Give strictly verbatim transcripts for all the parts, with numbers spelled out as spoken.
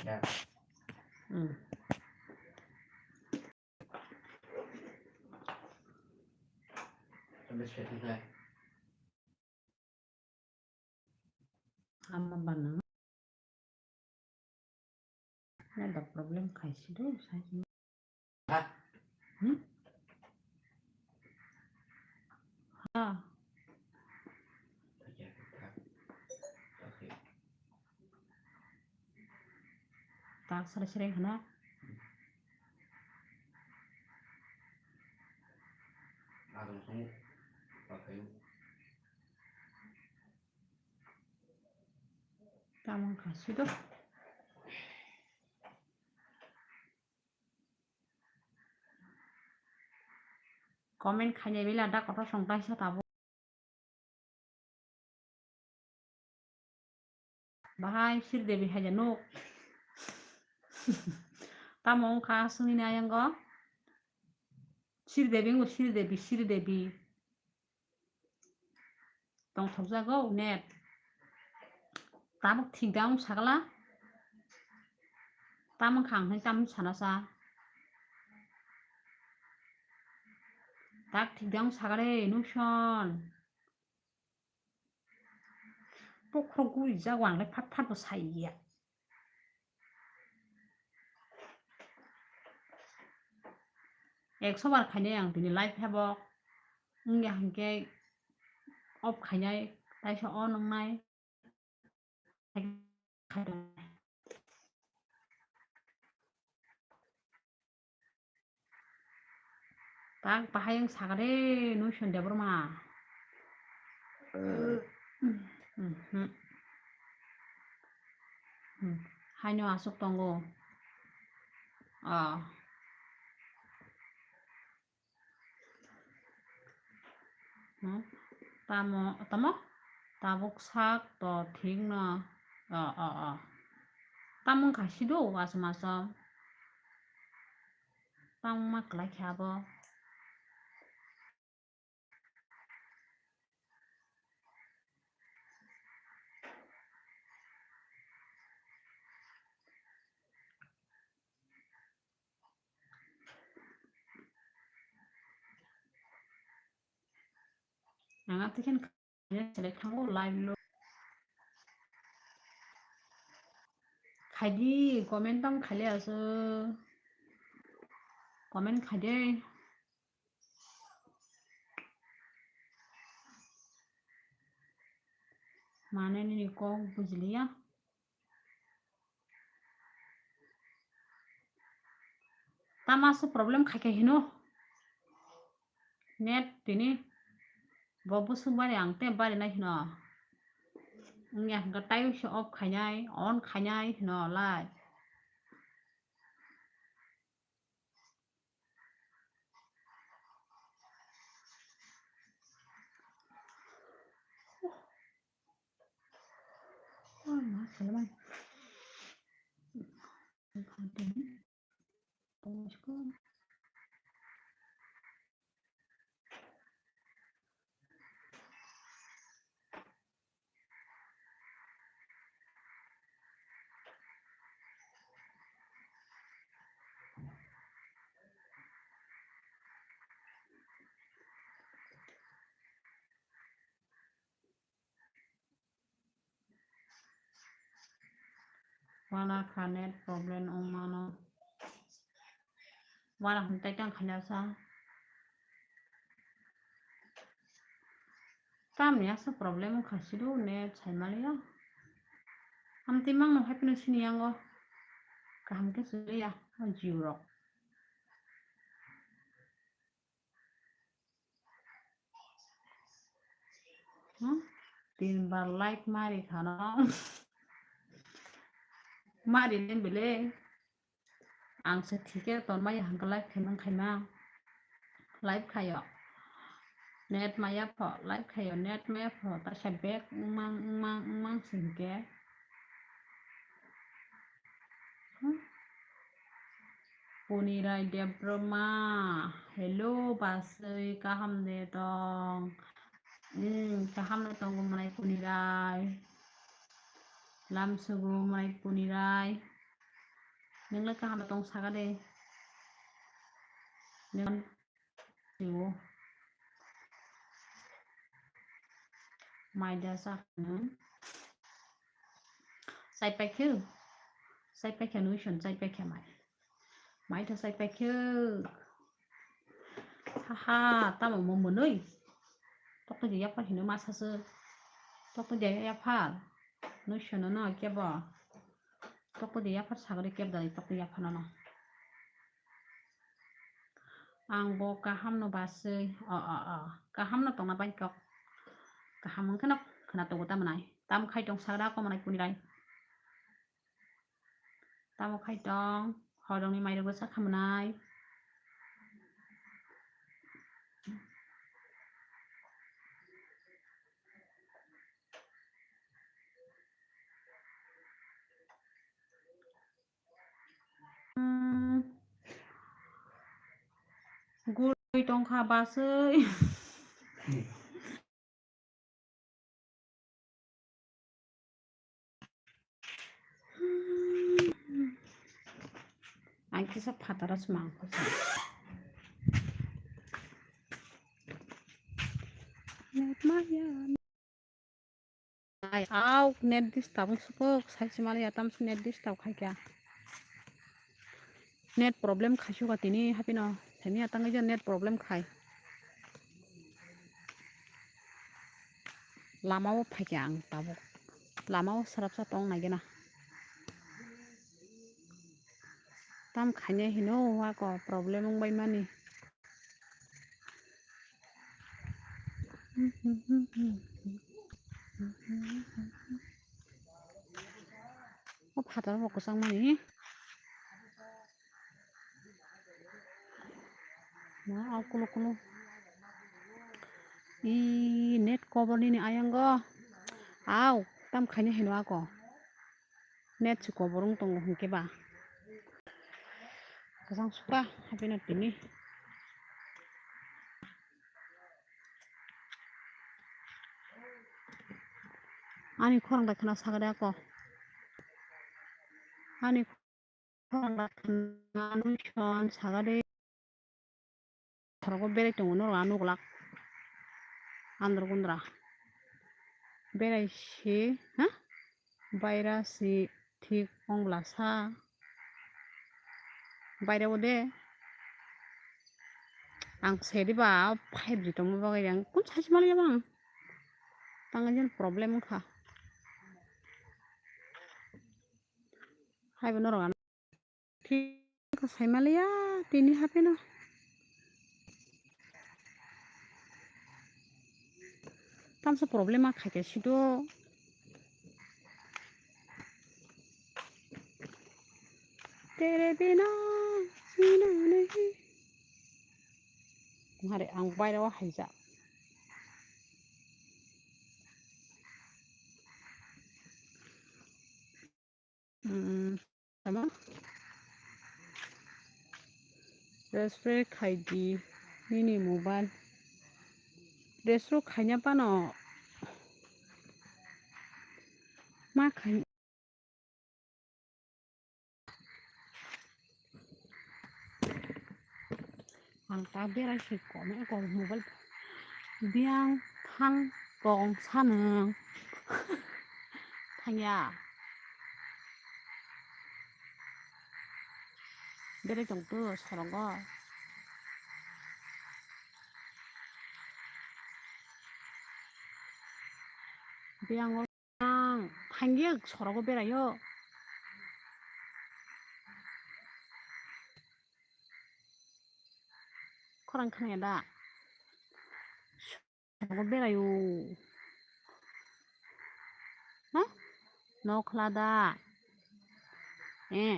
Ya. Hmm. Habis fitness hai. Ama bana. Ada problem khaisi do, sai. Ha? Hmm? Ha. Tak sara sere hana. Tamang khaisi do. Comment khainai bila da kotor song taisa tabo. Bahai Sri Devi haja nuk. Tamo wngkha swngni ayango. Sri Devi wngkha Sri Devi, Sri Devi. Tongthokjago net. Tabuk thik da wng sakla. Tamo wngkha ang hai tamo sana sa. Tak thik da wng sakare nuson. Bokhorok guri jago ang le phat phat bo sai ya. Ekso bar khainai ang tini live hebo. Wngya hinkhe off khainai, taisa on wngnai. Tak bahai wng sakare nuison Debbarma. Eh. Mhm. Hmm. Haino aswk tongo. Ah. Hmm? Tamo, tamo? Tabuk sak to thik no. O, o, o. Tamo wngkha sido o aswk maswk. Tamo ma kwlai kha abo. Ang atwikhe select thango live lo. Khaidi comment tong khaile aso. Comment khaide. Mane nini kok bujiliya. Tama aswk problem khai khai hino. Net tini bo busuk bari ang te bari nai hino. Wngya hwnkhe tai se off khainai, on khainai hino lai. Wana kha net problem wng mano. Wana hwn tai tang khaina sa. Tamni aswk problem wngkha sidu net saimaliya. Amtwi mangno hai phano sini yango. Kaham khe suriya Jio rok. Hmm? Tin bar like mari khano. Mari len bele. Ang se thike ton maya hangka live khaimang khaima. Live khayo. Net maya pho, live khayo, net maya pho, ta se back wngmang, wngmang, wngmang singke. Hmm? Punirai Debbarma, hello, baswi, kaham de tong? Hmm, kaham de tong, manai Punirai. Lamsugu, manai Punirai. Nwngle kaham tong saka de. Nang siwo. Maida sa nang. Sai paikhe. Sai paikhe nuison, sai paikhe mai. Mai tha sai paikhe. Haha, tamo mo mwnwi. Tokto je yaphar hino ma sasu. Tokto je yaphar. Nuison no kebo. Tokto je yaphar sagri kebdai tokto yaphar no. Ang bo kaham no baswi. O, o, o. Kaham no tongna bai kok. Kaham wngkhe no khna tongo tamo nai. Tam khai tong sagra ko manai kuni rai. Tamo khai tong. Horongni mairok bwsa khamunai. Hmm. Gurui tongkha basui. Ang kisa phataro se mangkha. Net maya. Ai, au, net disturb wng sukuk, sai se maliya, tamse net disturb khai kha. Net problem khai sukha tini haphino, semiya tangwi je net problem khai. Lama o phai kha ang tabuk. Lama o swrapsa tong nai gena. Tam khainai hino wako problem wng bai mani. O phataro bo kwchang mani. Ma, au kulo kulo. I net cover nini ayango. Au, tam khainai hino ako. Net si cover wng tongo hwnkhe ba. Kwchang suka haphino tini. Ani khorang bai khna sagade ako. Ani khorang bai khna nuison sagade. Sorogo berai tongo norok ang nuglak. Andro gundra. Berai si, ha? Baira si thik ong bwla sa. Baira o de. Ang sedi ba five G tongma bagwi ang kun sai se maliya bang. Tang jen problem wngkha. Haibo norok ano. Thik wngkha sai maliya tini haphino. Tamsa problem a khaikhe sido. Tere bina jina nahi. Hare ang baira o haija. Hmm, tamo? Transfer khai di nini mobile. Transfer khaina phano ma khai. Ang ta berai si kono ko mobile. Biyang thang kong sanang. Thangya. Berai tong tu sorongo. Biyang o. Ang thangya sorogo beraio. Khorang khwnaya da? Sorogo beraio. Ha? Nokhla da? Eh.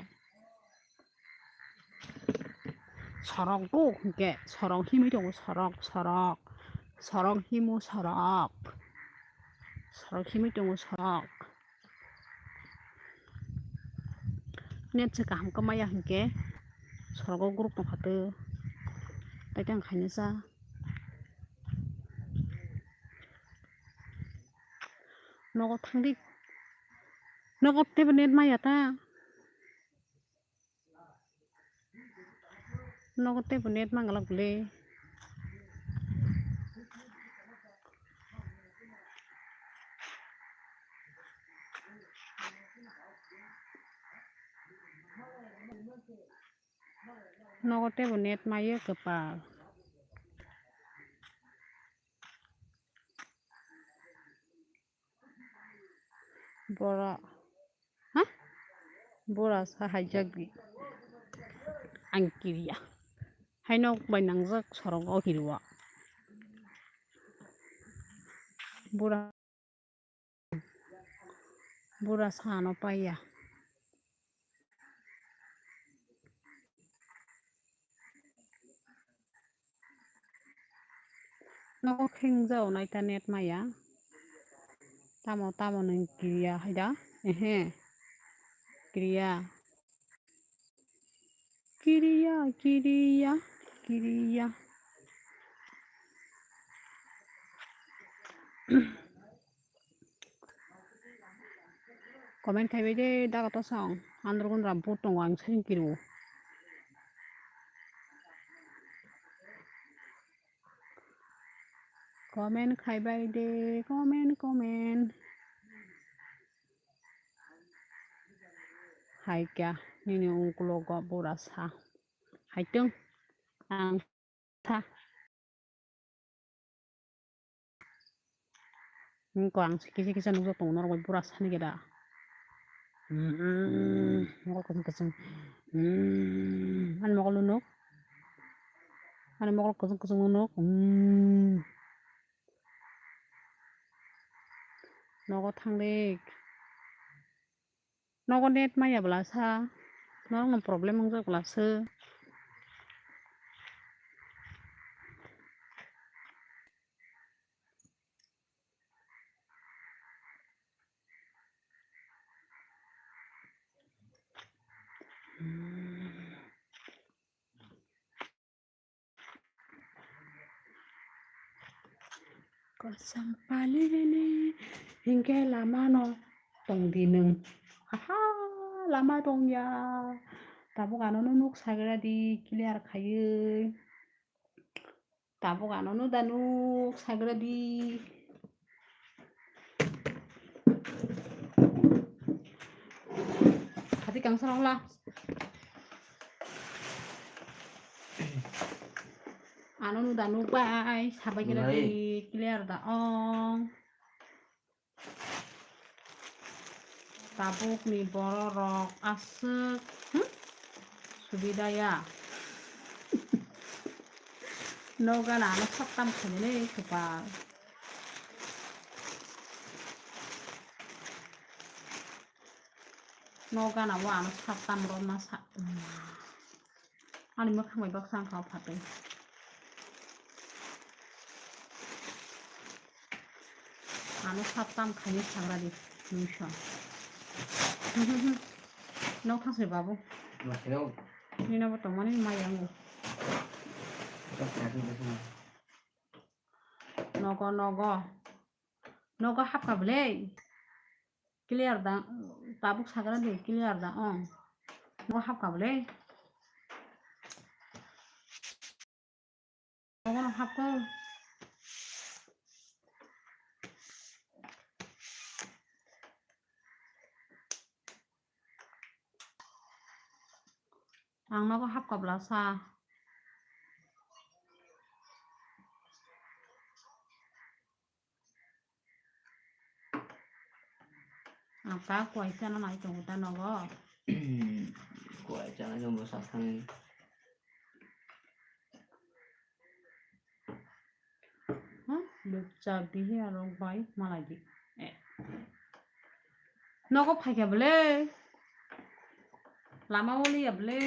Sorok bo hwnkhe, sorok himwi tongo, sorok, sorok. Sorok himo, sorok. Sorok himwi tongo, sorok. Net se kaham khe maya hwnkhe, sorogo guruk tongkha tw. Tai tang khainasa. Nogo thangdi. Nogo teibo net maya ta. Nogo teibo net manglak bwle. Nogo teibo net maiyo kwpal. Bora, ha? Bora sa haijak di. Ang kiriya. Haino bai nangjak sorok o kiriwa. Bora, bora sano paiya. Nogo khe wngjao naita net maya. Tamo, tamo nwng kiriya hai da? Ehe. Kiriya. Kiriya, kiriya, kiriya. Comment khaibai de daga to song. Androgon rambut tongo ang sering kiru. Comment khaibai de, comment, comment. Hai kya, nini ungkulogo bura sa. Haitung, ang sa. Nungko ang se kisa kisa nukjak tongo norok bai bura sani khe da. Mm, mokol kwchwng kwchwng. Mm, ani mokol nuk. Ani mokol kwchwng kwchwng nuk. Mm. Nogo thanglik. Nogo net maya bwlasa, norokno problem wngjak bwlasa. Kosam pali rini, hingke lama no tong di nung. Aha, lama tong ya. Tabuk ano no nuk sagra di, clear khayui. Tabuk ano no da nuk sagra di. Hati kang sarong la. Ano nu da nuk bai, sabai kira di clear da ong. Tabuk ni borok aswk, hmm? Subida ya. Noga na ano saktam khani le kwpal. No gana o ano sattam rwna sa. Ani mwkhang bai baksa wngkha o phatwi. Ano sattam khaini sagra di, muisa. No khasri babu. Nini bo tongmani maya wngo. Nogo, nogo. Nogo hapkha bwle. Clear da, tabuk sagra de clear da, ong. Nogo hapkha bwle. Nogo hapkha. Ang nogo hapkha bwlasa. Ang ta kuai chana nai tongo ta nogo. Kuai chana jombo sathang. Hmm, lukcha bihi arok bai malai di. Eh. Nogo phaikha bwle. Lama wliya bwle.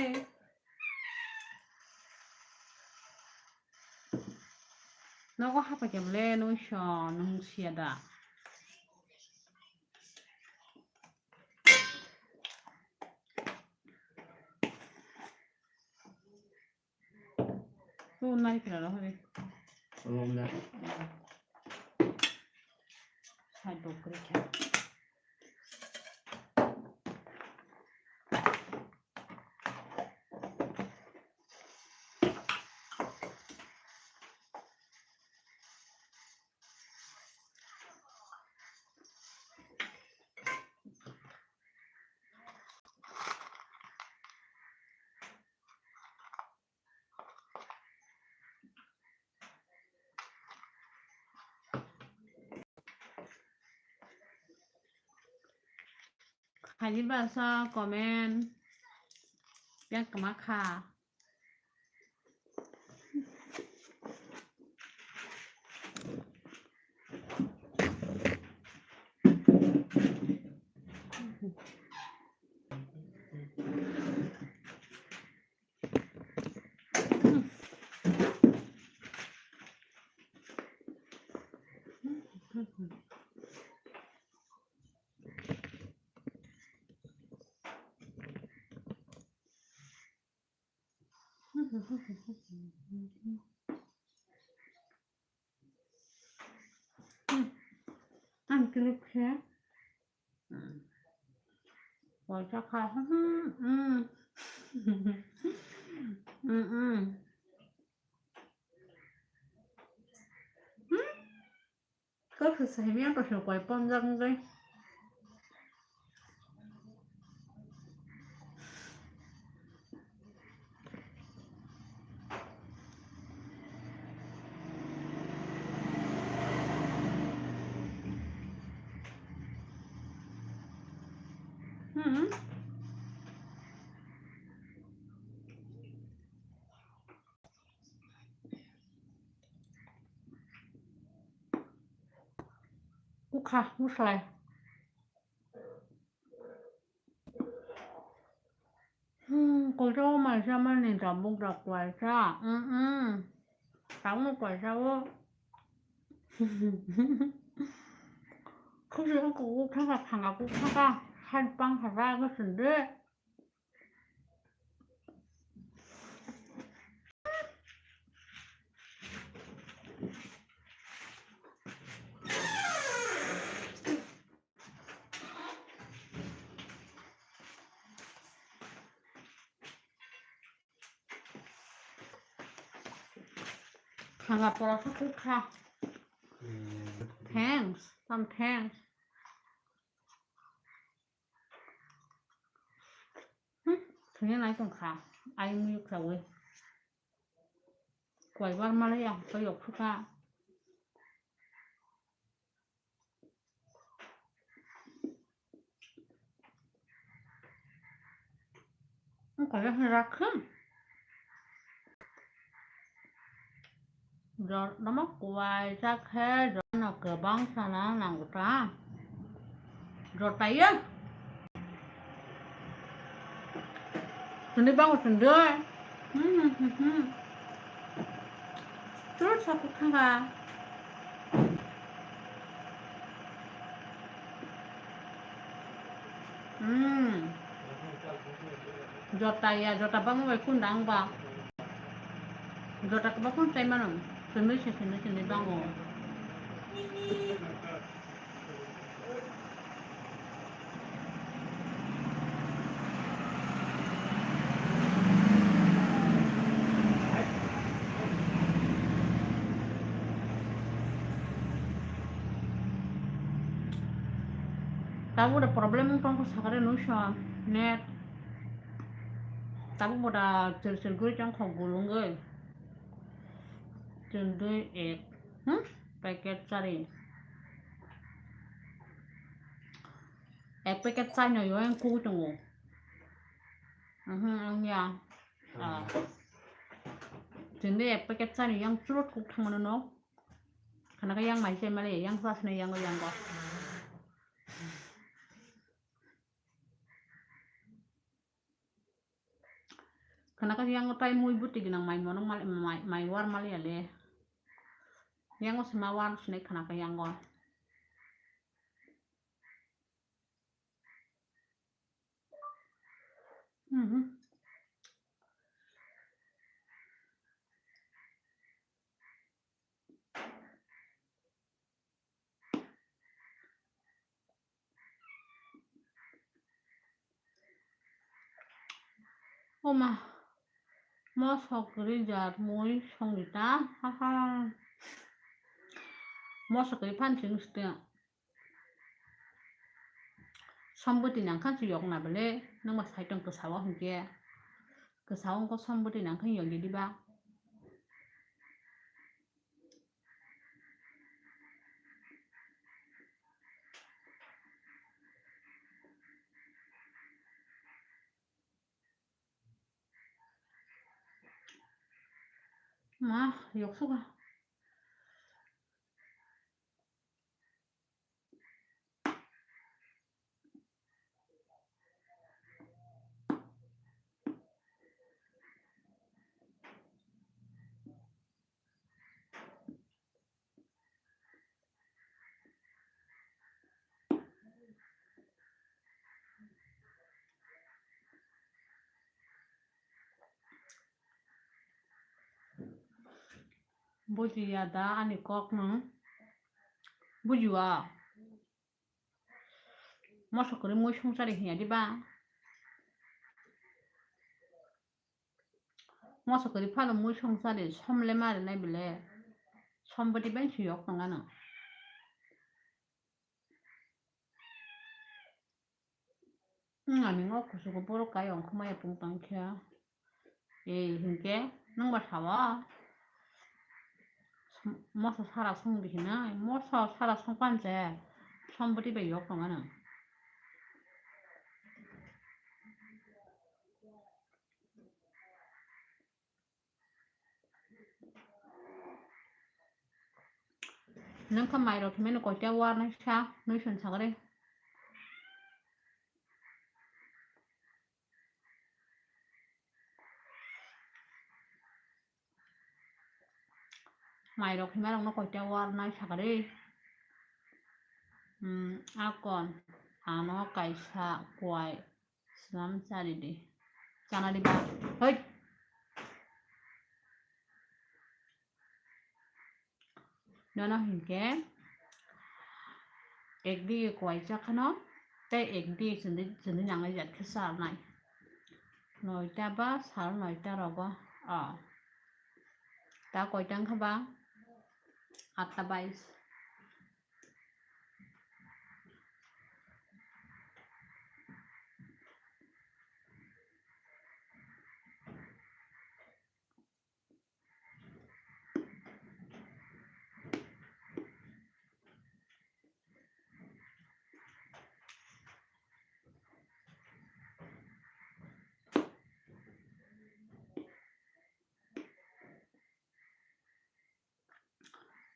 Nogo haphaikha bwle, nung song, nung siya da. Tu nari kira rohori. Lom da. Sai bokri kha. Khaidi basa comment yang kama kha. Ang clip khe. Waisa kha. Kok se sahimya to se koi ponjak ngai. Hmm. Kukha muslai. Hmm, koito mai sa mani tabuk da kwaisa. Hmm, hmm. Tabuk kwaisa o. Khusi ko kukha ka thanga kukha ka. Hai pang kha ba ga sende. Khanga pora kha kukha. Thanks, some thanks. Hmm, thwngya nai tong kha. Ai mui khawi. Kwai bar mali ya, to yok kha. Kwai bar rakha. Jor, namo kwai cha khe jor no kwbang sana nango ta. Jor ta ya. Tini bango tini. Hmm, hmm, hmm, hmm. Terus aku kanga. Hmm. Jota ya, jota bangma bai kun dang ba. Jota kebak kun chai mano. Sini se sini sini bango. Tabuk da problem wng tongkha sakare nung sa net. Tabuk bo da chir chir guri tongkha gulungwi. Chwng dui ek, hmm? Packet chari. Ek packet chari no yang kuwi tongo. Mhm, ang ya. Ah. Chwng dui ek packet chari yang churut kuk thangmano no. Khana khe yang mai se mali yang sas ne yang yang go. Khana khe yango tai mui bwtwi gwnang mai mono mal-, mai, mai war maliya le. Yango se ma war sinai khana khe yango. Mhm. Oma, mosok rijak mui songri ta, haha. Mosok ri phan sing site. Sombwtwi nang khan se yok na bele, nang ba sai tong kwsa o hinkhe. Kwsa o wngkha sombwtwi nang khan yok di ba. Ma, yoksuka. Bujiya da ani kok no? Bujiwa. Moso kwrwi mui songchari hinya diba? Moso kwrwi phano mui songchari som le ma rinai bile. Som bwtwi bai se yok tong ano. Wng ani ngo kuchugo borok kai ongkha maya pung tang khe. Ei hinkhe nwng ba sao? Moso sara song di hinai, moso sara song pan je. Som bwtwi bai yok tong ano. Nwng kha mai rok himeno koita warnai sa, nui son sagre. Mai rok hima rok no koita warnai sagre. Hmm, akon ano kaisa kuai. Swnam chari di. Chana di ba. Hoi. Nono hinkhe ek di kuai chakhano tei ek di chwngdi, chwngdi nangnai jat khe charnai. Noita ba sal noita rogo. O. Ta koita wngkha ba? Atta bais.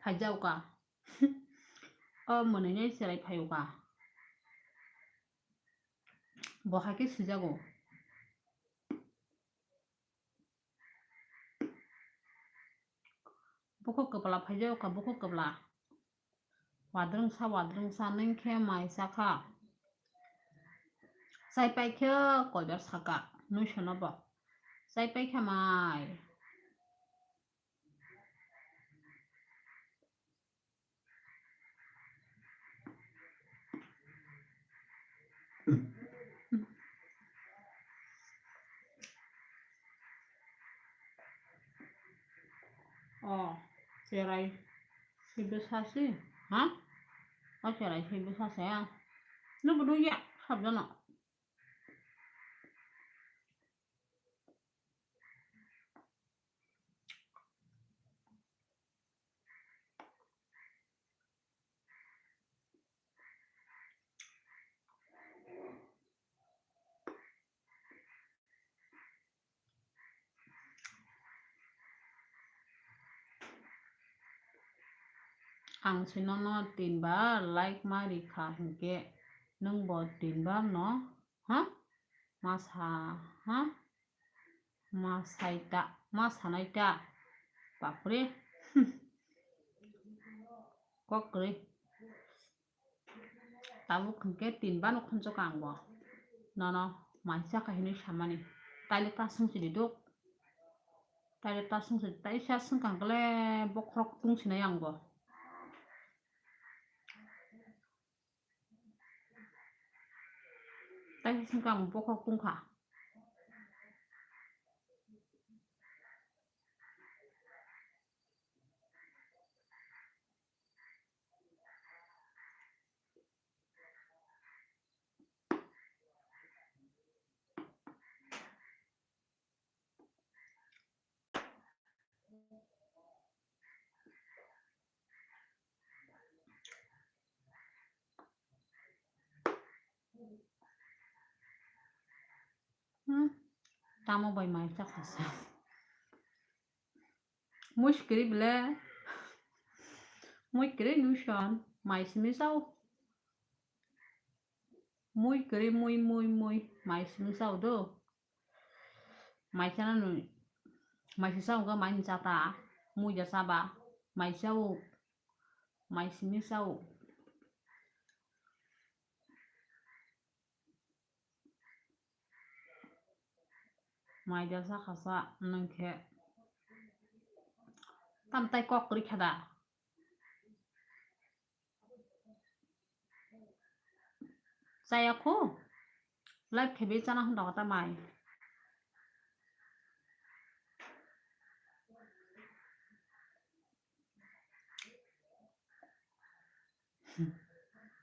Phaijaoka. O mwnwini cherai phaiuka. Bo hai khe swijago. Bukhuk kwpla phaijaoka, bukhuk kwpla. Wadrwngsa, wadrwngsa, nwng khe mai chakha. Chai paikhe koibar saka, nui sono bo. Chai paikha mai. O, cherai sibwsa se, ha? O cherai sibwsa se, a. Nukgo nukya, sabjano. Ang se nono tin bar like ma rikha hinkhe nwng bo tin bar no, ha? Ma sa, ha? Ma saita, ma sanaita. Bapre. Kok kwrwi. Tabuk hinkhe tin bano khonjok ang bo. Nono mai chakha hinwi samani. Taile ta swngchidi duk. Taile ta swngchidi, taisa swngkang kle bokhorok tungsinai ang bo. Taisa swngkang bokhorok tungkha. Hmm, tamo bai mai chakha sa. Mui kwrwi bele. Mui kwrwi nuison. Mai simi sao. Mui kwrwi mui mui mui. Mai simi sao do. Mai chana nui. Mai si sao ga mai ni chata. Mui ja saba. Mai sao. Mai simi sao. Mai da sa khasa nung khe. Tam tai kok kwrwi kha da. Chaya khu. Live khe be chana hwn da ta mai.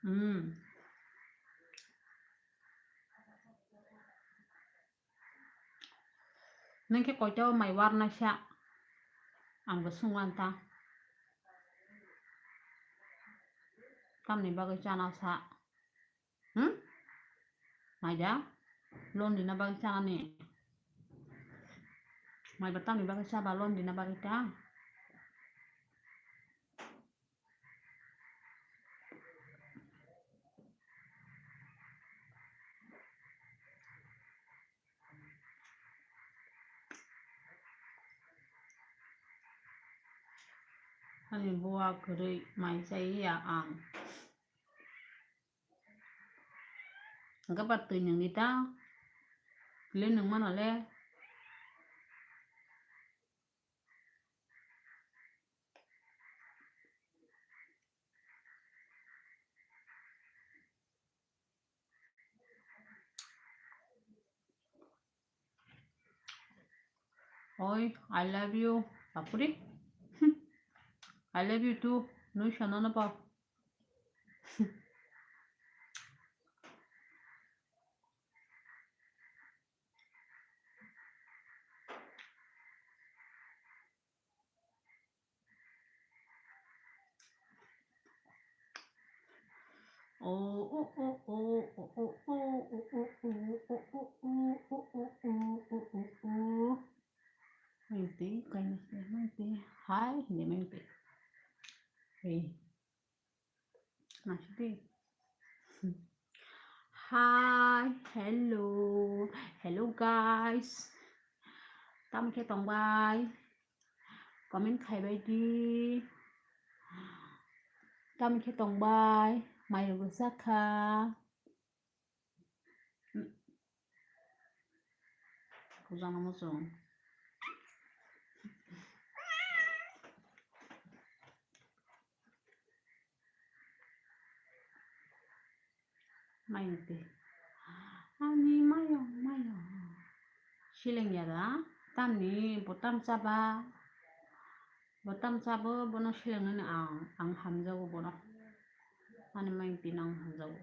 Hmm. Nung khe koito mai warnaisa? Ang bo sungwan ta. Tamni bagwi chana sa? Hmm? Mai da? Londi na bagwi chanani? Mai ba tamni bagwi chaba londi na bagwi ta? Ani buwa kwrwi mai chai ya ang. Hwnkhe ba twi nungni ta? Le nung mano le. Oi, I love you, Papuri. I love you too. Nui sono no pa. Maiti, kaina se maiti, hai, hindi maiti. Hey. Nasidi. Hi, hello. Hello, guys. Tamo khe tongbai? Comment khaibai di. Tamo khe tongbai? Mai rwgwsa kha. Khujana muchung. Maiti. Ani mayong, mayong. Sileng ya da? Tamni bo tam chaba? Bo tam chabo, bono silengnani ang, ang hamjago bono. Ani maiti nang hamjago.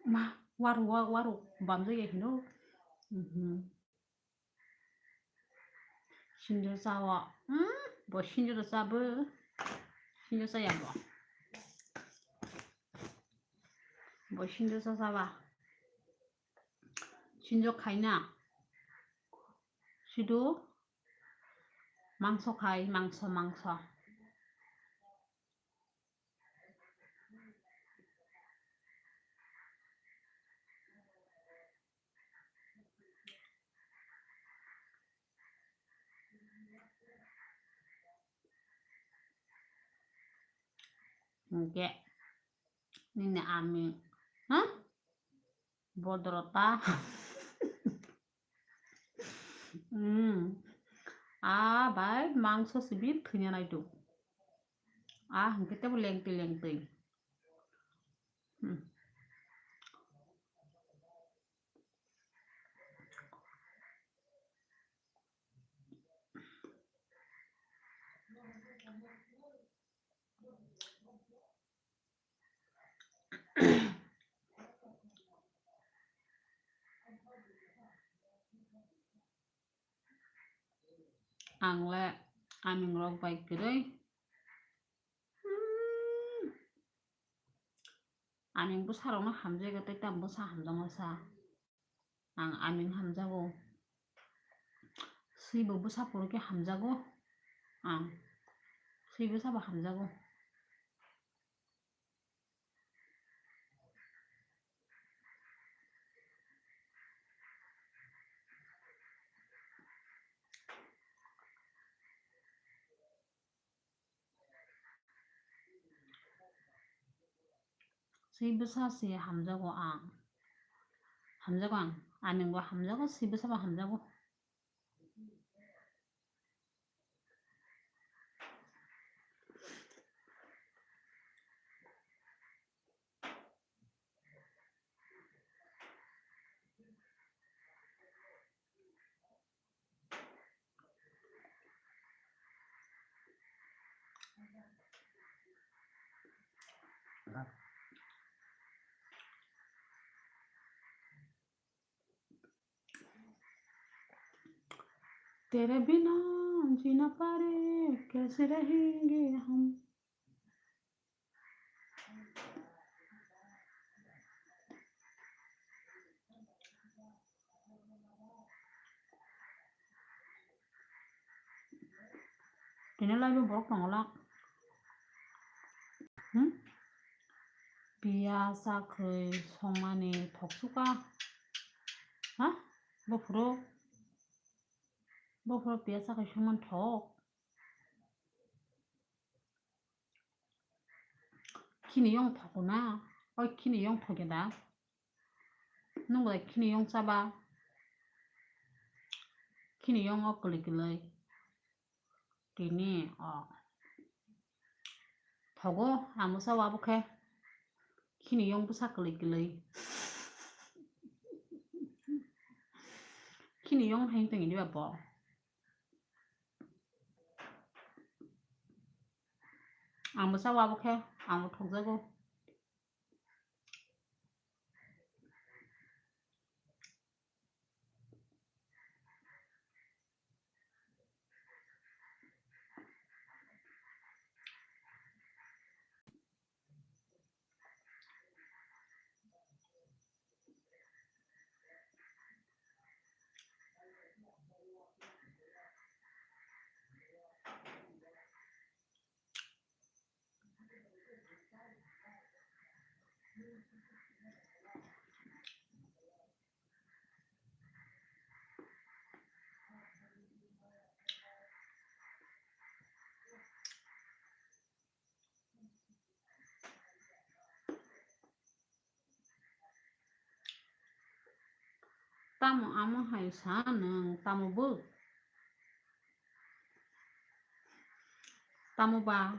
Ma, waru, wa-, waru, bamjak ya hino. Mhm. Sinjo chawa. Hmm, bo sinjo da chabo. Sinjo chaya bo. Bo sinjo cha chaba. Sinjo khaina. Sidu. Mangso khai, mangso, mangso. Hingke nini ami, ha? Bodorota. Hmm. Ah, bai, mangso sibir thwina naidu. Ah, hingke tebo lengtwi lengtwi. Hmm. Ang le aming rok bai kwrwi. Hmm. Ani bwsarokno hamjagwi tei tamo bwsa hamjakma sa. Ang aming hamjago. Swibo bwsa phuru khe hamjago. Ang swi bwsabo hamjago. Swi bwsa se hamjago ang. Hamjago ang. Amingbo hamjago, swi bwsabo hamjago. तेरे बिना जी ना पा रहे, कैसे रहेंगे हम? Tini lai bo borok tongo la. Hmm? Piya sakhwi songmani thoksuka. Ha? Bophuru. Bophuru piya sakhwi songmani thok. Khini yong thogo na. Oi khini yong thoge da. Nung bai khini yong chaba. Khini yong o kwlwi kwlwi. Tini o. Thogo, ang bwsa wabo khe. Khini yong bwsa kwlwi kwlwi. Khini yong hai tongwi diba bo. Ang bwsa wabo khe, ang bo thokjago. Tamo amo hai sa nwng, tamo bo? Tamo ba?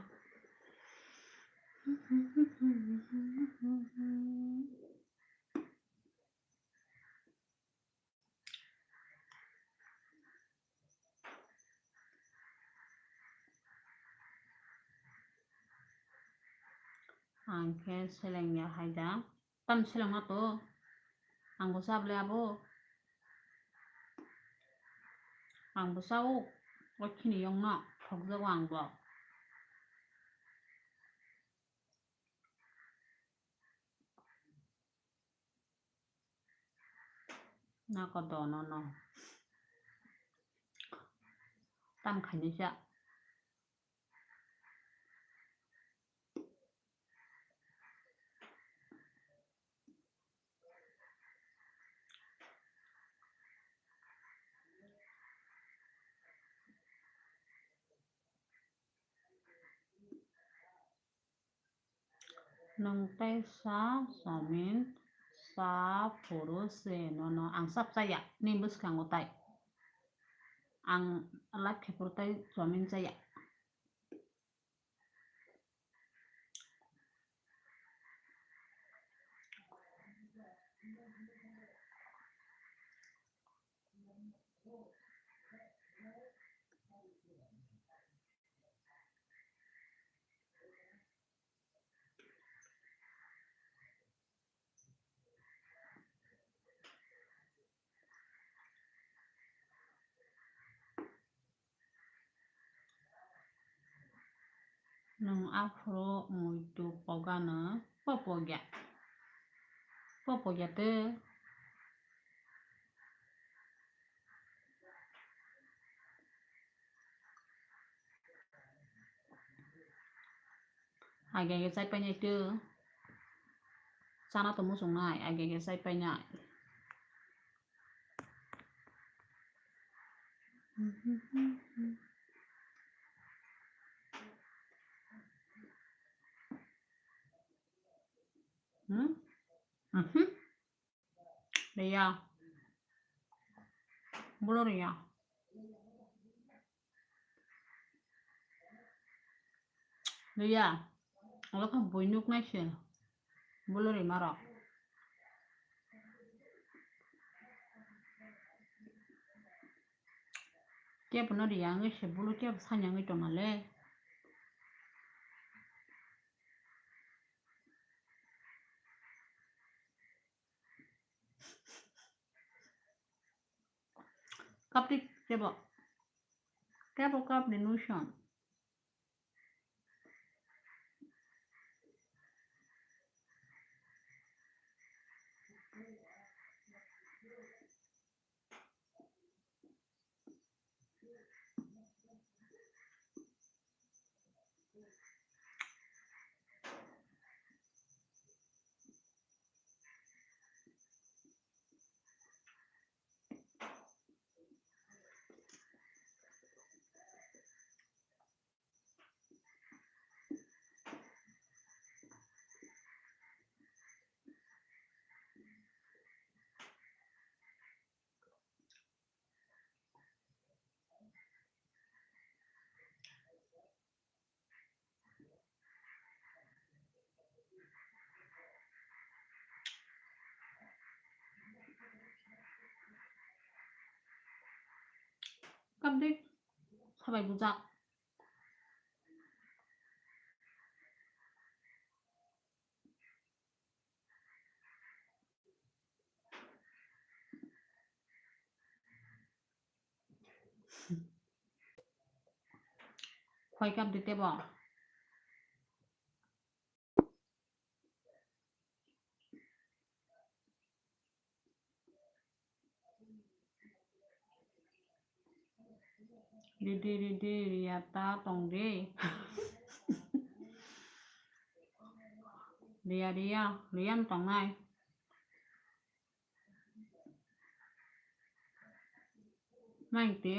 Ang khe seleng ya hai da. Tam seleng ma to. Ang bo sa bole abo. Ang bo sa o. O khini yong no thok jago ang bo. Nako dono no. Tam khaini cha. Nwng tei sa chomin cha phuru se nono ang sap chaya ni bwskango tai ang live khe phuru tai chomin chaya. Nwng aphuru muitu pogano po pogya. Popo ya te. Age age chai painai tw. Chana to muchungnai, age age chai painai. Hmm? Mhm. Riya. Bolo riya. Riya. Olo kha bui nuk nai se. Bolo ri maro. Kebo no riya ngi se bolo kebo sanya ngi tong ale. Kapri kebo. Kebo kapri nuson. Kapri sabai bujak. Khoi kap di tebo. Ridi, ridi, riya ta tong di. Riya, riya, riya no tong nai. Nai te.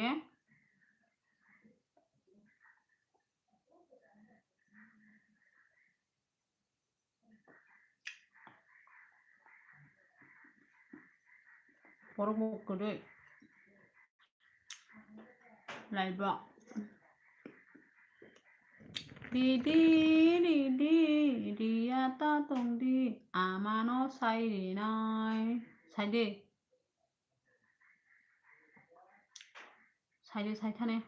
Borok bo kwrwi. Laibo. Ridi, ridi, riya ta tong di, amano sai rinai. Sai di. Sai di, sai thani.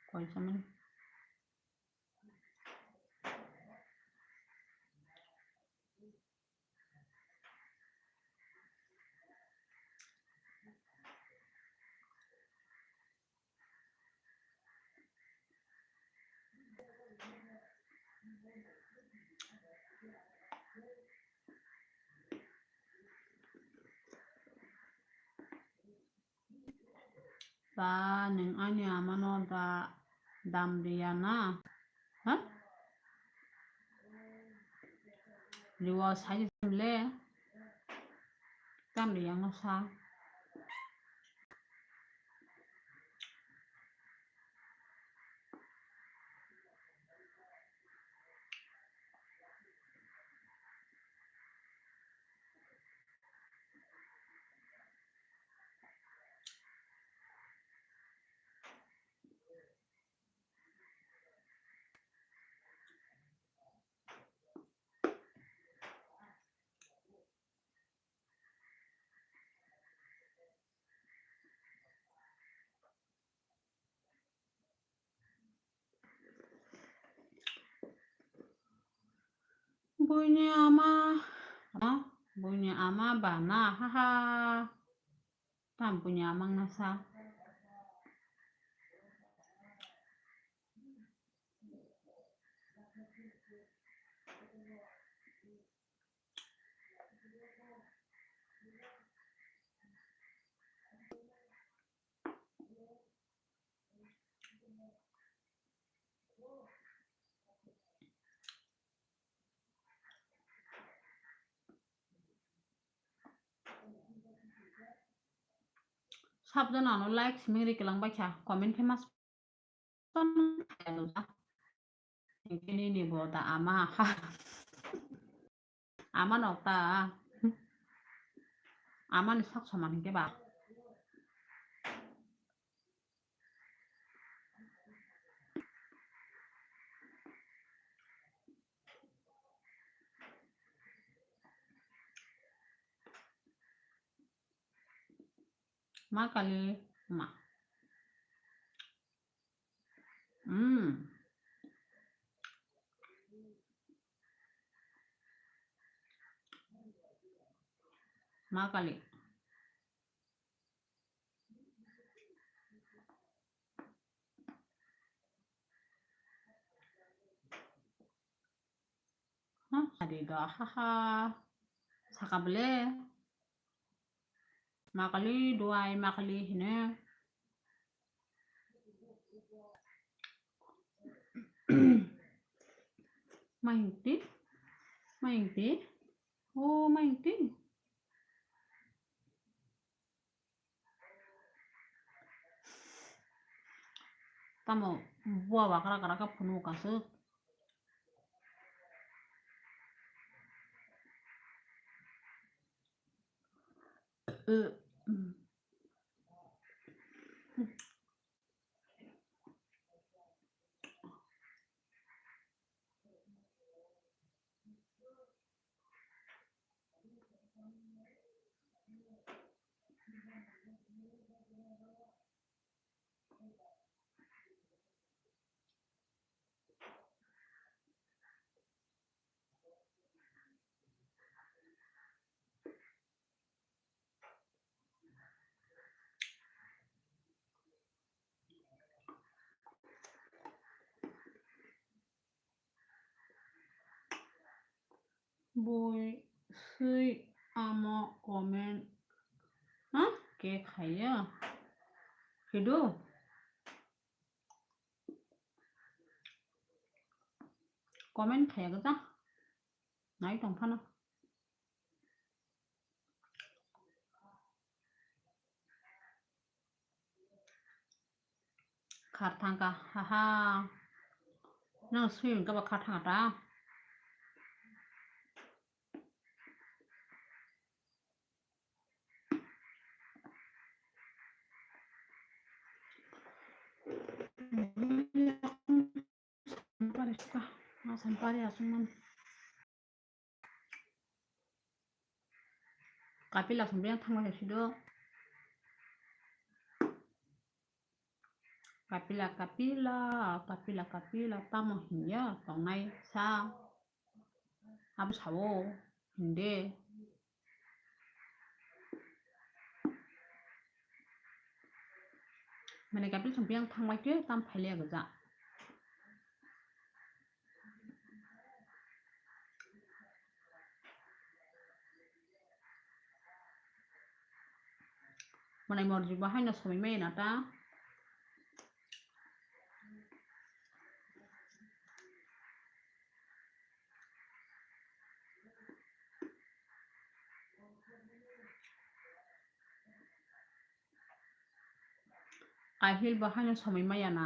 Koi chamani. Ba, nwng ani amano da dam riya na? Ha? Riwa sai le. Tam riya no sa. Buini ama, buini ama bana, haha. Tam buini ama wngna sa. Sabjana ano like simi ri kelang baikha, comment khe mas ton khayaluja. Nini bo da ama ha. Ama nok ta. Ama ni sak saman hingke ba. Ma kali ma. Hmm. Ma kali. Huh, adi do, haha. Saka bele. Makali duai, makali hine. Maingti, maingti, oh maingti. Tamo bua bakra kara khe phunuk aswk. Bui sui amo comment ha ke khaiya khido. Comment khaiya gata nai tong phano. Khar thangka, haha. Nang swimming ka ba khar thangka ta. Sampari suka, ma sampari asung man. Kapila sumbriang thangma sido. Kapila, kapila, kapila, kapila, tamo hinya tongnai sa. Abo sao hinde. Mane kapil sumpiang thangbai khe tam phailiya gja. Mane morji bo haino somoi maya na ta. Ahil bo haino somoi maya na.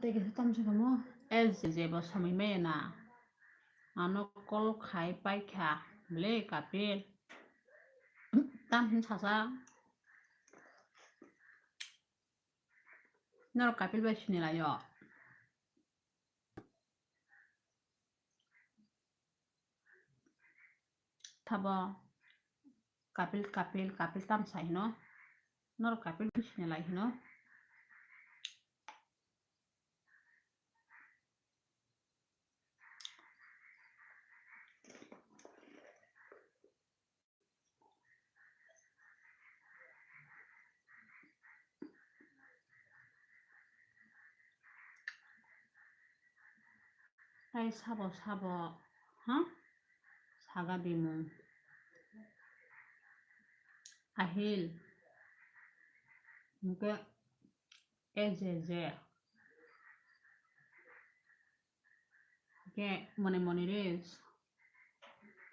Tei kisa tamsa kamo. L J J bo somoi maya na. Ano call khai paikha. Ble kapil. Tam hin sasa. Norok kapil bai sini layo. Thabo kapil, kapil, kapil tamsa hino. Norok kapil bai sini lai hino. Tei sabo sabo, ha? Saga dimung. Ahil. Hingke A J J. Hingke mone mone res.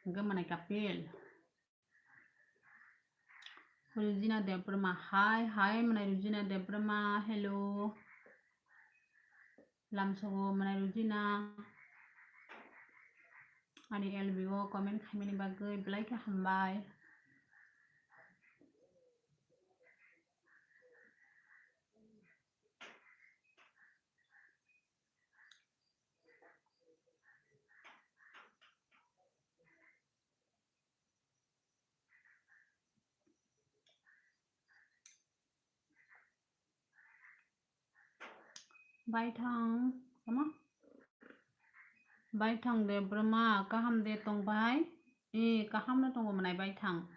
Hingke mone kapil. Rujina Debbarma, hi, hi, mwnai Rujina Debbarma, hello. Lamsogo mwnai Rujina. Ani L B o comment khaimani bagwi belai khe hambai. Baithang, tamo? Baithang Debbarma, kaham de tong bai? E, kaham no tongo mwnai Baithang.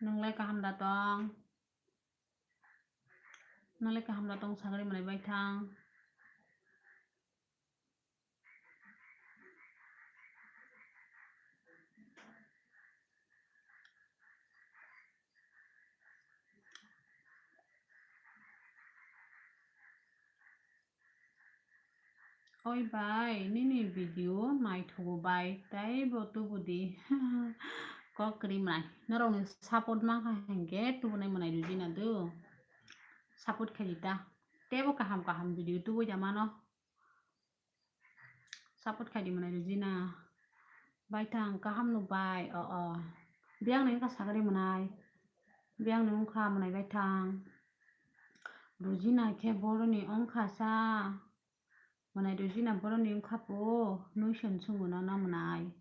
Nwnglai kaham da tong? Nwnglai kaham da tong sagri mwnai Baithang? Oi bai, nini video naithogo bai, teibo tubudi. Kok kwrwi mwnai. Norokni support mankha hinkhe tubunai mwnai Rujina do. Support khaidi ta. Teibo kaham kaham video tubui da mano. Support khaidi mwnai Rujina. Baithang kaham nuk bai, o, o. Biyang ni wngkha sagri mwnai. Biyang ni wngkha mwnai Baithang. Rujina khe boroni wngkha sa. Mwnai Rujina boroni wngkha po. Nuison sungo no, no mwnai.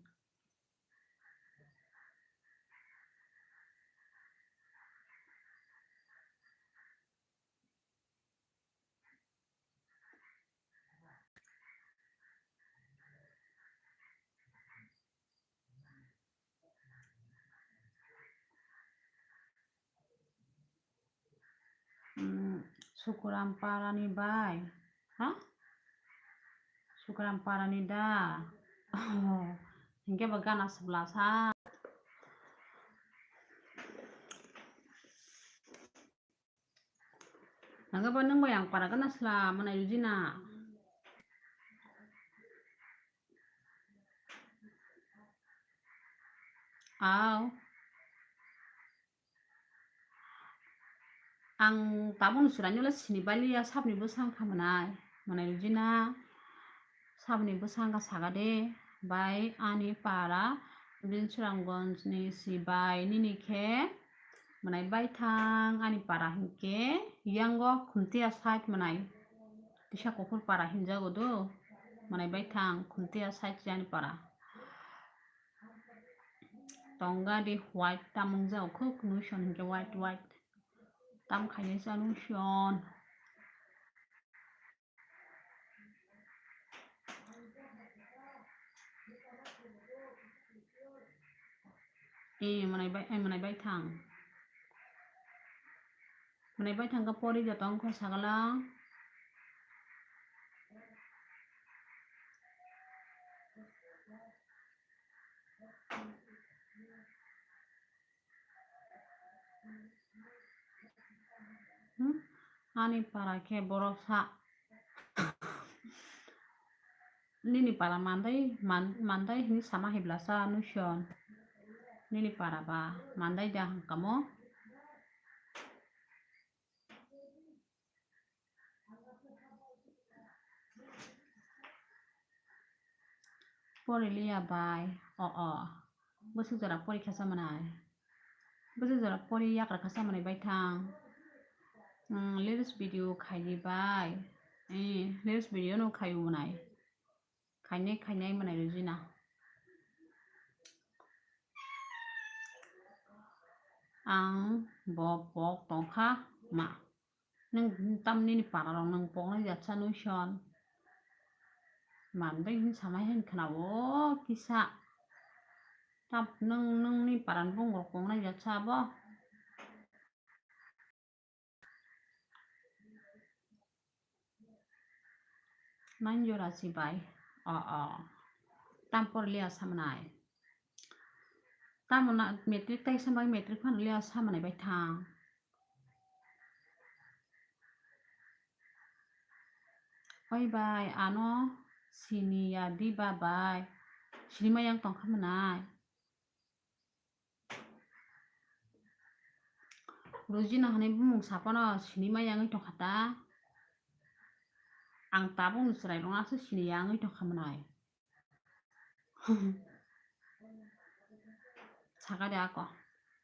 Hmm, Sukuram Parani bai, ha? Sukuram Parani da. Oh, hingke ba gana sibla sa. Nangkhe bo nwng bai ang para gana sla mwnai Rujina. Aw. Ang tabukni chwraino le sini baliya sabni bwsa wngkha mwnai. Mwnai Rujina. Saboni bwskango saga de, bai ani para Binsuranggonjni si bai nini khe mwnai Baithang ani para hinkhe yango Khumtiya side mwnai Tisa Kuphur para hinjago do, mwnai Baithang Khumtiya side se ani para. Tonga di white tamung jao khuk nuison hinkhe white white tam khainai sa nuison. Eh, mwnai bai, eh, mwnai Baithang. Mwnai Baithang khe pori joto wngkha sagala. Hmm? Ani para khe borok sa. Nini para mandai, man-, mandai hini sama hibla sa nuison. Nini para ba mandai da hangkamo. Pori liya bai. O, o. Bwswk jora porikha sa mwnai. Bwswk jora pori yakra kha sa mwnai Baithang. Hmm, latest video khaidi bai. Eh, latest video no khaio mwnai. Khainai khainai mwnai Rujina. Ang bo pok tongkha ma. Nwng tam nini para rok nwng poknai jatsa nuison. Manbai hin samai hin khna o kisa. Tap nwng nwngni para ni bung rok poknai jatsa bo. Nine jora si bai. O, o. Tam por liya samanai. Tamo na matric tai sambai matric phano liya samanai bai thang. Oi bai, ano sini ya di ba bai. Sini ma yang tong kha manai. Rujina hwnwi bumung saphano sini ma yangwi tongkha ta. Ang tabukni chwrairokno aswk sini yangwi tongkha manai. Sakha de ako.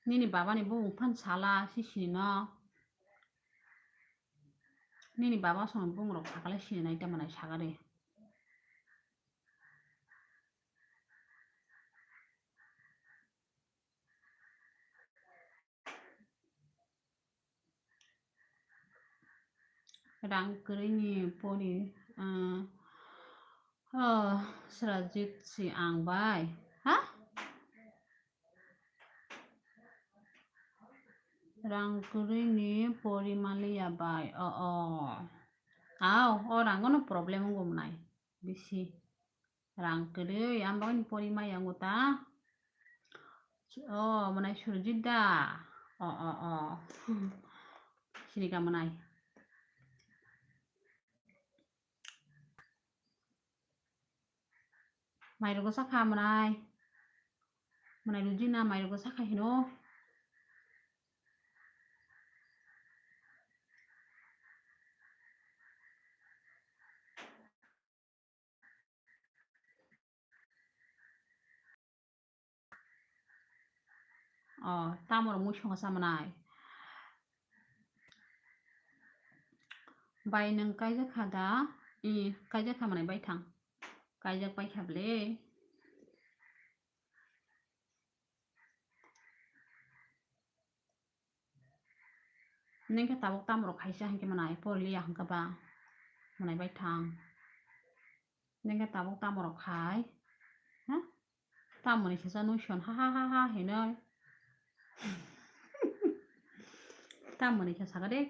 Nini babani bumung phan sala si sinino. Nini baba songni bumungrok sakha le sini nai ta manai sakha de. Rang kwrwini pori, ah, oh, Srajit si ang bai. Ha? Rang kwrwini pori manliya bai. O, o. Au, o rangono problem wngwi mwnai. Bisi. Rang kwrwi, ang bagwino pori maya wngwi ta. O, mwnai Surjit da. O, o, o. Sini ka mwnai. Mairok sakha mwnai. Mwnai Rujina mairok sakha hino. O, tamorok mui songo chamanai. Bai nwng kaijak kha da? I, kaijak kha manai bai thang. Kaijak pai kha bwle. Nwng khe tabuk tamorok khaisa hinkhe manai porliya hinkhe ba manai bai thang. Nwng khe tabuk tamorok khai. Ha? Tamoni khe sa nwng son ha ha ha ha hinoi. Tamoni khe sakha de.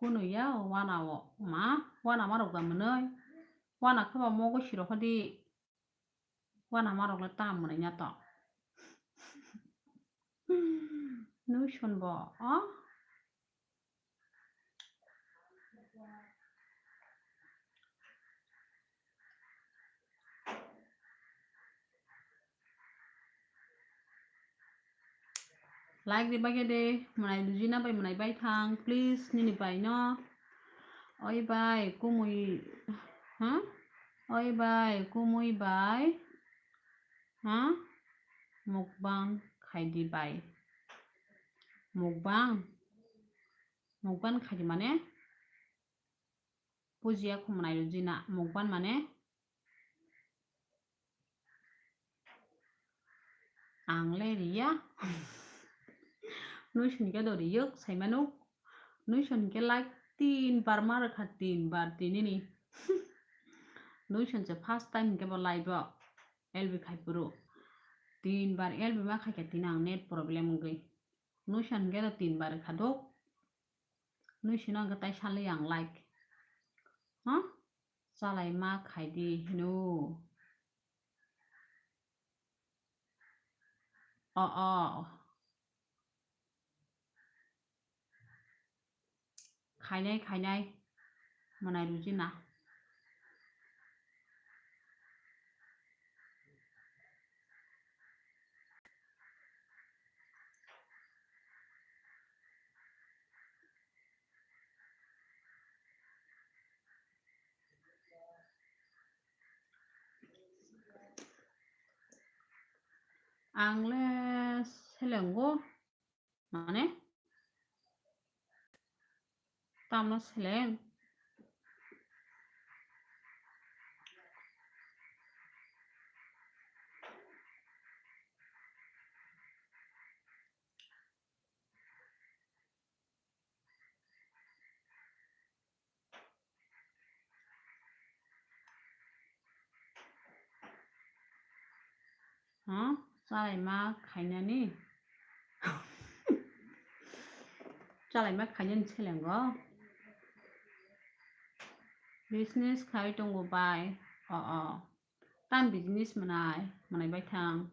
Kunu ya wana o ma, wana ma rok da mwnwi. Wana khe ba mogo siro kha di. Wana ma rok le tam mwnwi ya to. Nwng son bo, o? Like di bagwi de, mwnai Rujina bai mwnai bai thang, please, nini bai no. Oi bai, kumui, ha? Oi bai, kumui bai, ha? Mukbang khai di bai. Mukbang? Mukbang khai di mane? Bujiya kho mwnai Rujina, mukbang mane? Ang le riya. Nwng sini khe do riyok, saimano. Nwng sini khe like tin bar ma rwkha, tin bar tinini. Nwng sini se first time hinkhe bo live o L B khai phuru. Tin bar L B ma khai khe tin ang net problem wngwi. Nwng sini khe do tin bar rwkha do. Nwng sini ang khe tai salai ang like. Ha? Chalai ma khai di hino. O, o. Khainai, khainai. Mwnai Rujina. Ang le selengo, mane? Tamo seleng? Ha? Chalaima khainani? Chalaima khainani selengo? Business khai tongo bai. O, o. Tam business mwnai, mwnai bai thang.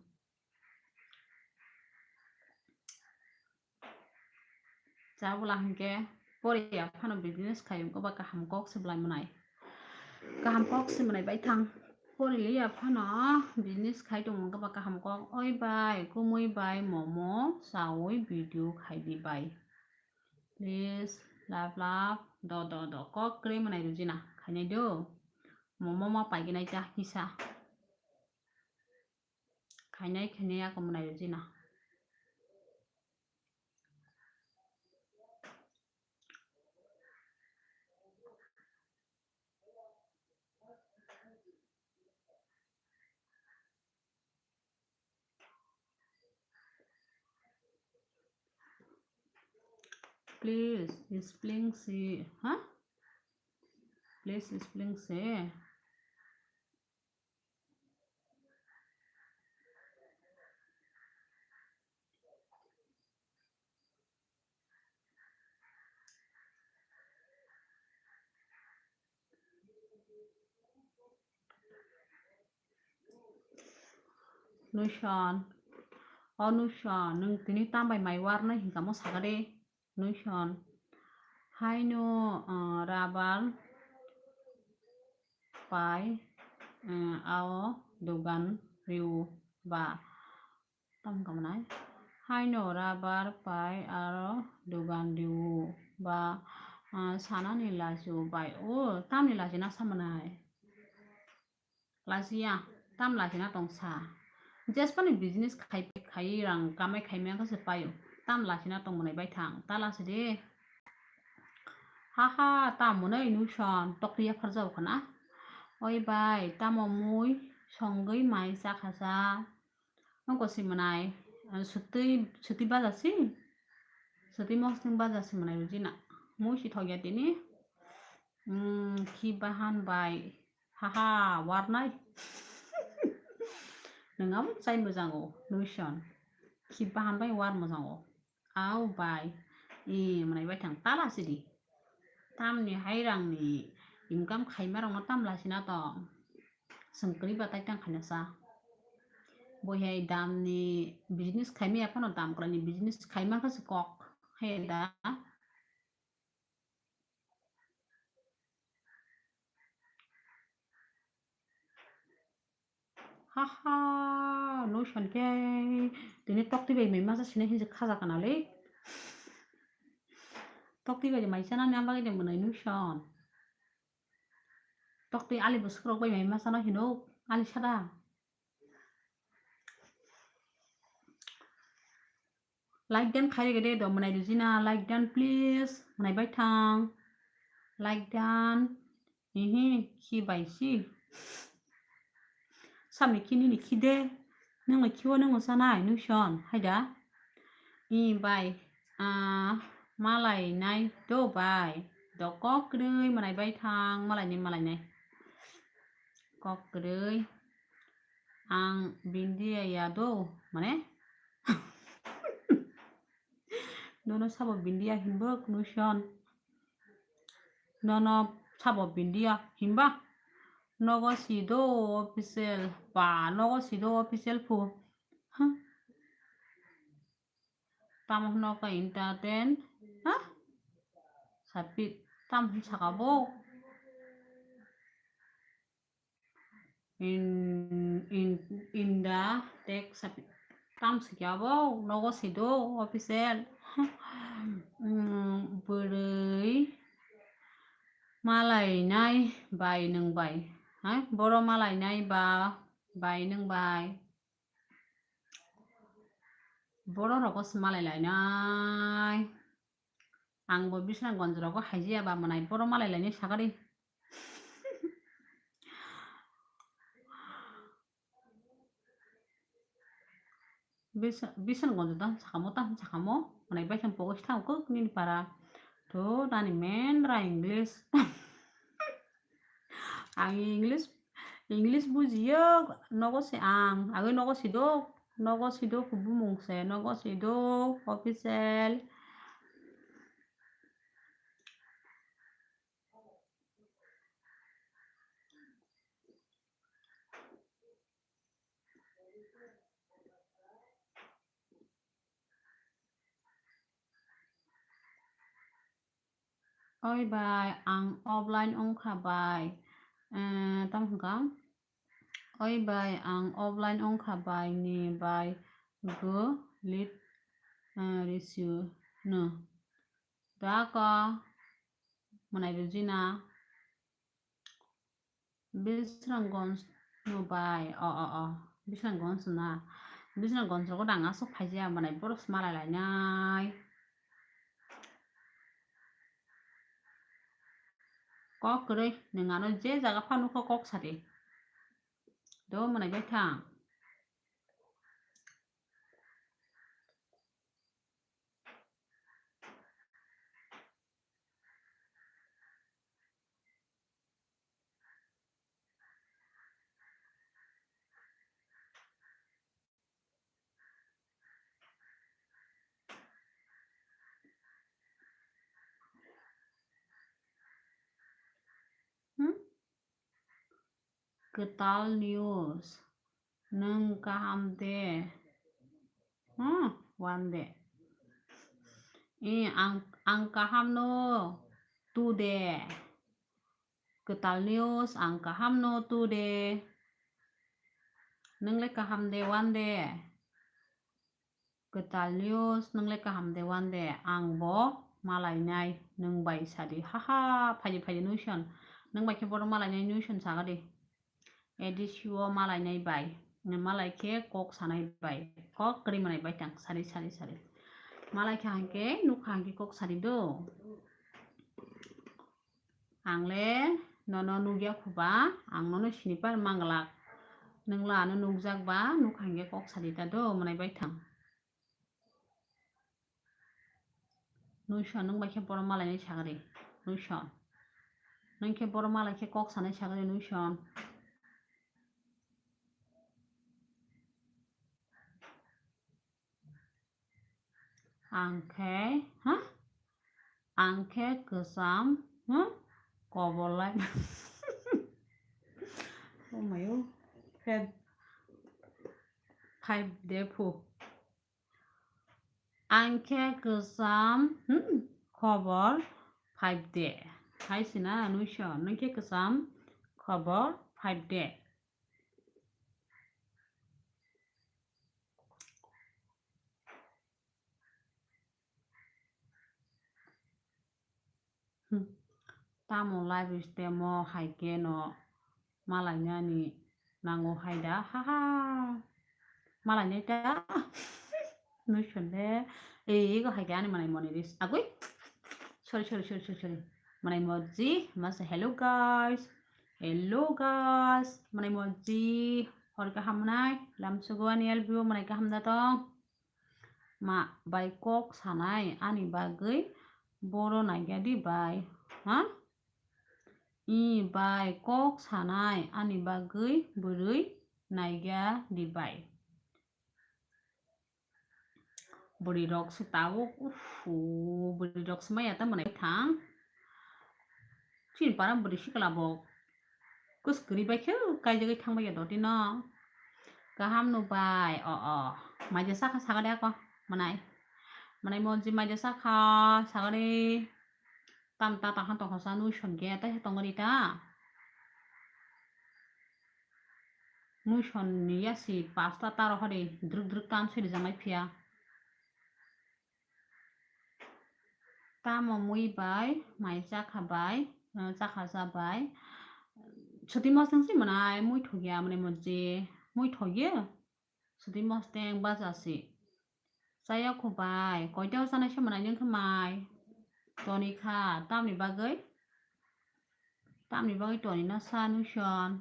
Chabwla hinkhe poriya phano business khai wngkha ba kaham kok se belai mwnai. Kaham kok se mwnai bai thang. Poriliya phano business khai tongwngkha ba kaham kok. Oi bai, kumui bai, momo chaui video khai di bai. Please, love, love, do, do, do. Kok kwrwi mwnai rwjina khainai do. Momo ma paiginai ta kisa. Khainai, khainai, ako mwnai rwjina. Please, spelling se, ha? Please, spelling se. Nuison, o Nuison, nwng tini tambai mai warnai hinkha mo sakha de. Nuison, haino, ah, rubber pai, ah, ao dogan riu ba. Tamo wngkha mwnai? Haino rubber pai aro dogan riu ba, ah, sanani lachiu bai. O, tamni lachina sa mwnai? Lachiya, tam lachina tong sa. Jespani business khai, khai rang kamai khai maya khe se paio. Tam lachina tong mwnai bai thang. Ta lachi de. Ha ha, tam mwnai Nuison, tokti yaphar jao khana. Oi bai, tamo mui songwi mai chakha sa. Nokho si mwnai, ah, sutwi, sutwi baja si? Sutwi mosning baja si mwnai rwjina. Mui si thokya tini. Hmm, khi bahan bai. Haha, warnai. Nwng abo chai mojang o, Nuison. Khi bahan bai war mojang o. Au bai. E, mwnai bai thang tala sidi. Tamni hai rangni income khaima rokno tam lachina tong. Chwng kwrwi ba tai tang khaina sa. Bo hai damni business khaimaya phano dam kwrwini business khaima khe se kok. Hai da. Ha ha, Nuison khe tini tokti bai mai masa sinai hinse khaja kana le. Tokti bai mai chana ni amba gede mwnai Nuison. Tokti ali bwswk rok bai mai masa no hino ali sada. Like dan khai rege de do mwnai rwjina, like dan please, mwnai bai thang. Like dan. Ihi, khi bai si. Samni khi nini khi de. Nungni khi o nung sanai, Nuison, hai da. I bai, ah, malai nai do bai. Do kok kwrwi mwnai bai thang, malai ni malai nai. Kok kwrwi. Ang bindiya ya do, mane? Nono sabo bindiya himbo Nuison. Nono sabo bindiya himba. Nogo si do official, ba, nogo si do official phu. Huh? Tamo hwno khe entertain, ha? Sapit, tamo hwn saka bo? In, in, in the text sapit. Tam sikya bo, nogo sido, official. Hmm, bwrwi malainai bai nwng bai. Ha? Boro malainai ba bai nwng bai. Borok rokgo se malai lainai. Ang bo Biswanathganj rogo haijiya ba mwnai borok malai lainai sakari. Biswanathganj tang sakamo tang sakamo mwnai bai khe pogo thang kuk nini para. To nani main ra English. Ang English, English bujiyo, nogo se ang, agwi nogo sido, nogo sido kubumung se, nogo sido official. Oi bai, ang offline wngkha bai. Eh, tamo hwnkha? Oi bai, ang offline wngkha bai ni bai go lit, eh, risi no. Dako mwnai rujina. Bisramganj no bai, o, o, o, Bisramganj na. Bisramganj rogo dang aswk phaijak, mwnai borok se malai lainai. Kok kwrwi, nwng ano je jaga phano kok, kok sadi. Do mwnai bai thang. Hmm? Kwtal news. Nwng kaham de? Hmm, one day. Eh, ang, ang kaham no today. Kwtal news, ang kaham no today. Nwng le kaham de one day. Kwtal news, nwng le kaham de one day. Ang bo malainai, nwng bai sadi. Haha, phaidi phaidi nuison. Nwng bai khe borok malainai nuison sagadi. A D C o malainai bai. Malai khe kok sanai bai. Kok kwrwi mwnai bai tang sari sari sari. Malai khe hangke nukha hangke kok sari do. Ang le nono nukya khuba, ang nono siniper manglak. Nwng la ano nukjak ba, nukha hangke kok sadi ta do, mwnai bai thang. Nuison, nwng bai khe borok malainai sagri. Nuison. Nwng khe borok malai khe kok sanai sagri, nuison. Ang khe, ha? Ang khe kwcham, ha? Kobor lai. Oh my, oh. Five day phu. Ang khe kwcham, hmm, khobor five day. Hai sina nuison, nwng khe kwcham khobor five day. Hmm. Tamo live stream o hai khe no malainani nango hai da, ha ha. Malainai ta. Nuison de. Ei, ego hai khe ani manai moni ris. Agui. Sorry, sorry, sorry, sorry, sorry. Manai moji, masa hello guys. Hello guys. Manai moji. Hor kaham nai. Lamsugo ani L B O manai kaham da tong. Ma bai kok sanai ani bagwi boro naikya di bai, ha? I bai kok sanai ani bagwi bwrwi naikya di bai. Bwrwi rok se tabuk, uff, bwrwi rok se maya ta mwnai thang. Chini para bwrwi sikla bo kwswk kwrwi bai khe kaijagwi thang bai ya dotino. Kaham no bai, o, o. Maija sakha sagade ako, mwnai. Mwnai monji maija sakha sagade. Tam ta tangkha tongkha sa nuison ge ta he tongri ta. Nuison ni yasi pasta ta rohori druk druk tan suri jangai phiya. Tamo mui bai, mai chakha bai, eh, chakha cha bai. Suti mosteng si mwnai, mui thogya mwnai monji, mui thogya. Suti mosteng baja si. Chaya khu bai, koita o chanai se mwnai nung khe mai. Toni kha, tamni bagwi? Tamni bagwi toni na sa nuison.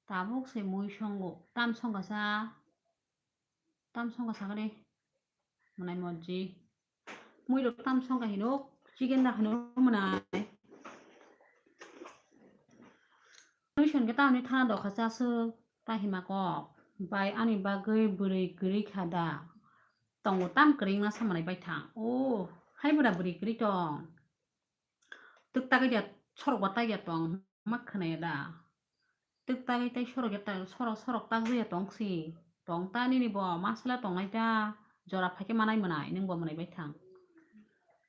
Tabuk se mui songo, tam songkha sa. Tam songkha sakhe de. Mwnai monji. Mui rok tam songkha hinuk, chicken da hinuk mwnai. Nuison khe tamni thana dokha chaswk ta hima kok. Bai ani bagwi bwrwi kwrwi kha da. Tongo tam kwrwi wngna samanai baithang. O, hai bwra bwrwi kwrwi tong. Twk tagwi da sorok ba tagya tong ma khwnaya da. Twk tagwi tei sorok ya ta-, sorok, sorok tagwi ya tong si. Tong ta nini bo masala tongnai ta. Jora phaikhe manai mwnai, nwng bo mwnai baithang.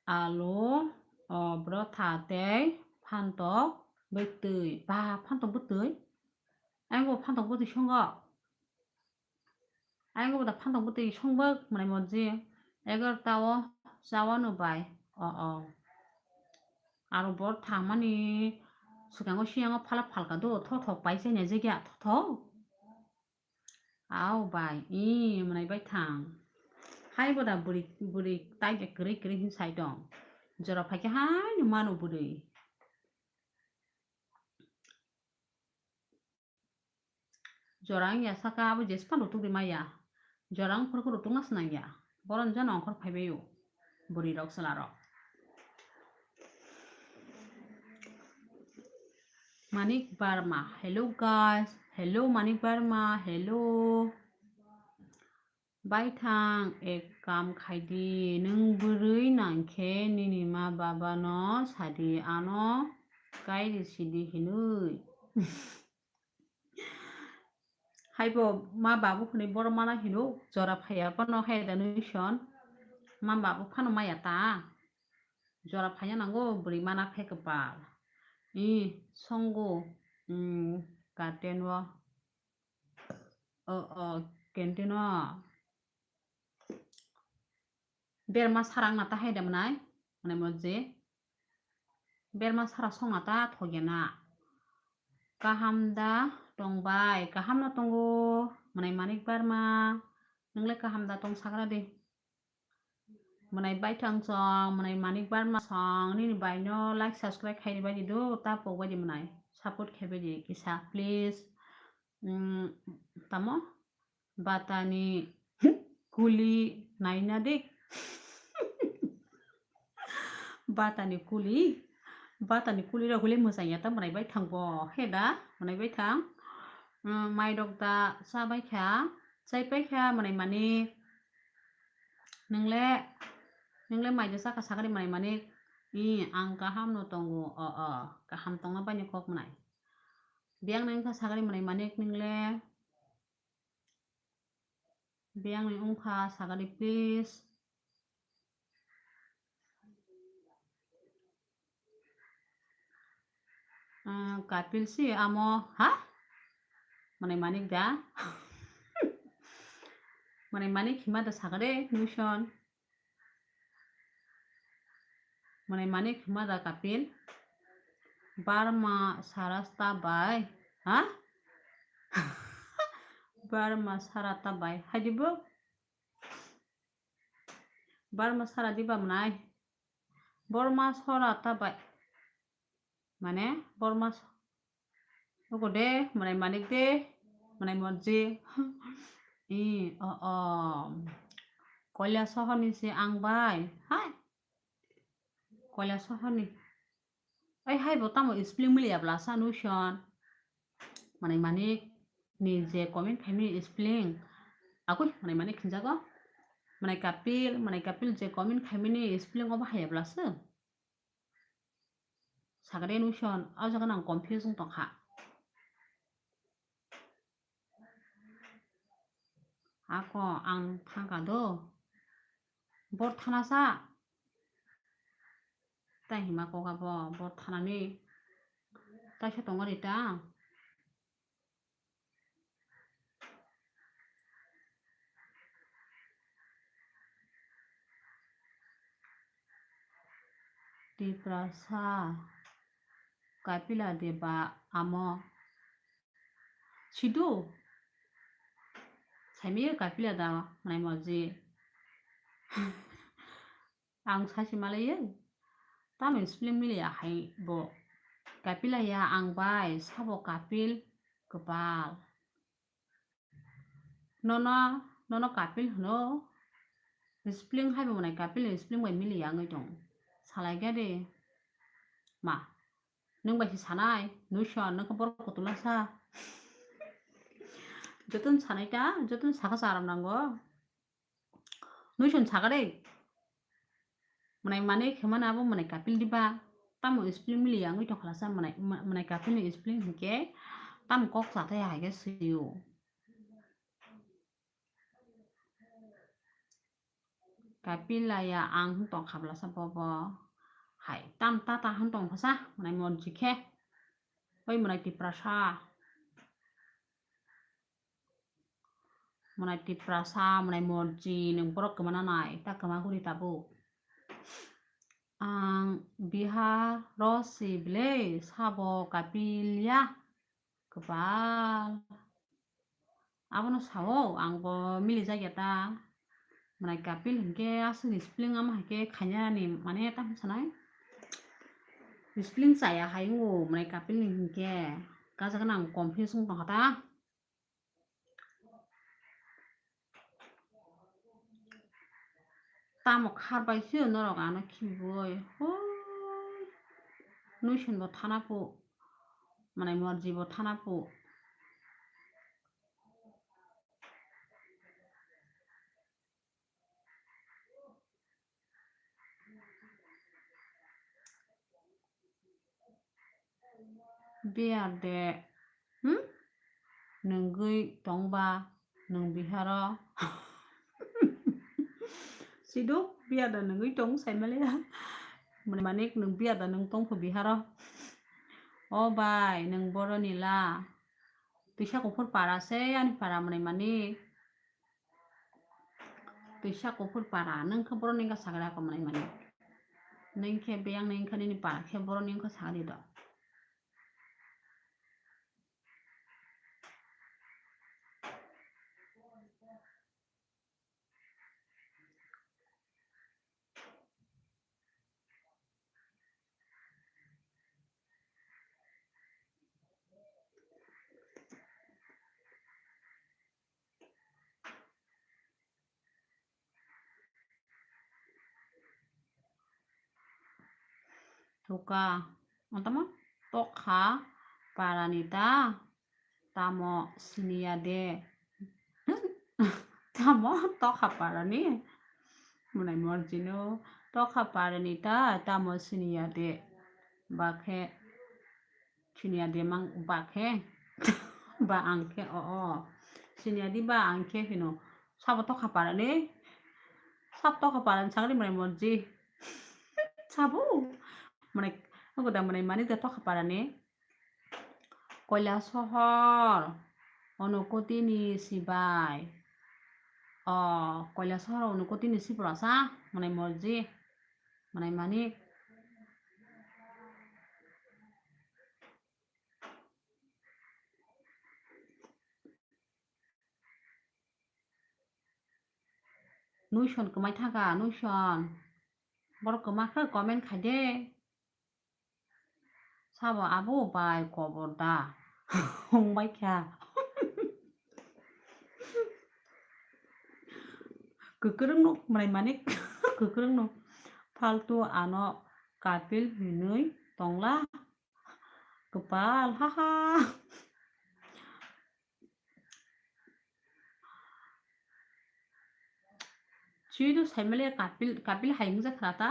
Alu, o, bwrotha tei phantok bwtwi. Ba, phantok bwtwi? Ayang bo phantok bwtwi songo. Ayang bo da phantok bwtwi songbak mwnai monji. Egarota o chawano bai. O, o. Aro bor thangmani swkango siyango phalak phalka do, thothok pai chaina jegya, thothok. Au bai, i mwnai baithang. Hai bo da bwrwi, bwrwi taiya kwrwi kwrwi hin sai tong. Jora phaikhe haino mano bwrwi. Jora wngya saka abo jesa phano tukdi maya. Jora wngphuru phuru tungna swnangya. Borok jano ongkhor phaibaio. Bwrwi rok chwla rok. Manik Barma. Hello guys. Hello Manik Barma. Hello. Baithang ek kam khaidi, nwng bwrwi nangkhe nini ma babano sadi ano kairi sidi hinwi. Haibo ma babu hwnwi borok mana hino jora phaiya bono hai da nuison. Ma babu phano maya ta. Jora phaiya nango bwrwi mana phe kwpal. I songo, mm, garden o. O, o, canteen o. Berma sara wngna ta hai da mwnai? Mwnai mo je. Berma sara songna ta thogya na. Kaham da tongbai? Kaham no tongo. Mwnai Manik Barma. Nwngle kaham da tong sagra de. Mwnai baithang song, mwnai Manik Barma song, nini baino like subscribe khaini baidi do, ta pok baidi mwnai. Support khai baidi kisa, please. Mm, tamo? Batani kuli naina dik. Batani kuli, batani kuli rok hule mwchang ya ta mwnai baithang bo. He da, mwnai baithang. Mm, mai rok da cha baikha, chai paikha mwnai Manik. Nwngle, nwngle mai da chakha sakani mwnai Manik. I, ang kaham no tongo. O, o, kaham tongna baini kok mwnai. Biyang nang kha sakani mwnai Manik nwngle. Biyang ni wngkha sakadi please. Ah, Kapil si amo, ha? Mwnai Manik da? Mwnai Manik hima da sakade nuison. Mwnai Manik hima da Kapil? Barma sara ta bai, ha? Barma sara ta bai. Haidi bo? Barma sara diba mwnai? Borma sara ta bai. Mane, Borma s-, Ogo de, mwnai Manik de, mwnai Monji. I, o, o. Koila sohorni se ang bai. Hai. Koila sohorni. Ai, hai bo tamo spelling mili ya bla sa nuison. Mwnai Manik ni je comment khaimani spelling. Akui, mwnai Manik khinjago. Mwnai Kapil, mwnai Kapil je comment khaimani spelling obo hai ya bla se. Sakade nuison, o jaga nang confuse wng tongkha. Ako ang thangka do. Bor thana sa. Tai hima koka bo, bor thanani. Tai sa tongo rita. Tiprasa, Kapila Deba amo. Sidu. Saimiyo Kapila da mwnai Monji. Ang sachi malayo. Tamo spelling miliya hai bo. Kapila ya ang bai sabo Kapil kwpal. Nono, nono Kapil hwno. Spelling hai bo mwnai Kapil ni spelling bai miliya wngwi tong. Salai khe de. Ma. Nwng bai se sanai, Nuison, nwng khe borok kotula sa. Jotono sanai ta, jotono saka charam nango. Nuison saka de. Mwnai mani khe mani abo mwnai kapil diba. Tamo spelling mili ya wngwi tongkha lasa mwnai, mwnai kapil ni spelling hinkhe tamo kok chathai hai khe sio. Kapila ya ang hwn tong kha bwlasa bobo. Hai, tam ta ta hwn tong phasa, mwnai morji khe. Oi mwnai Tiprasa. Mwnai Tiprasa, mwnai morji, nwng borok kwma nanai, ta kwma guri tabuk. Ang Bihar ro si ble sabo kapil ya. Kwbal. Abono sao, ang bo mili jak ya ta. Mwnai kapil hinkhe aswk ni spelling ama hai khe khaina ni mane ta hwn sanai. Spelling chaya hai wngo mwnai kapil ni hinkhe. Kajak nang confuse wng tongkha ta. Tamo kharbai se norok ano khiboi. Hoi. Nuison bo thana po. Mwnai morji bo thana po. Biyar de, hmm? Nungwi tongba, nung Biharo. Siduk, biyar da nungwi tong, saimaliya. Mane manik, nung biyar da nung tongphu Biharo. O bai, nung boroni la. Twisa kuphur para se, ani para mane manik. Twisa kuphur para, nwng khe boroni wngkha sagra ko mwnai mani. Nwng khe beyang nwng khe nini para khe boroni wngkha sagri do. Tuka, tamo tokha parani ta, tamo siniya de. Tamo tokha parani, mwnai morjino tokha parani ta, tamo siniya de. Bakhe Siniya de mang ba khe, ba ang khe, o, o. Siniya di ba ang khe hino. Sabo tokha parani, sab tokha parani sagri mwnai morji. Sabo. Mwnai, ogo da mwnai mani da tokha parani. Koilasohor, Unakoti ni sibai. O, Koilasohor, Unakoti ni sibra sa, mwnai morji. Mwnai mani. Nuison kwmai thangkha, nuison. Borok kwma khe comment khai de. Sabo abo bai kobor da. Hongbai kha. Kwkrwng no, mwnai mani kwkrwng no. Faltu ano kapil hinwi tongla. Kwpal, ha, ha. Chwino saimale kapil, kapil hai wngjakha ta.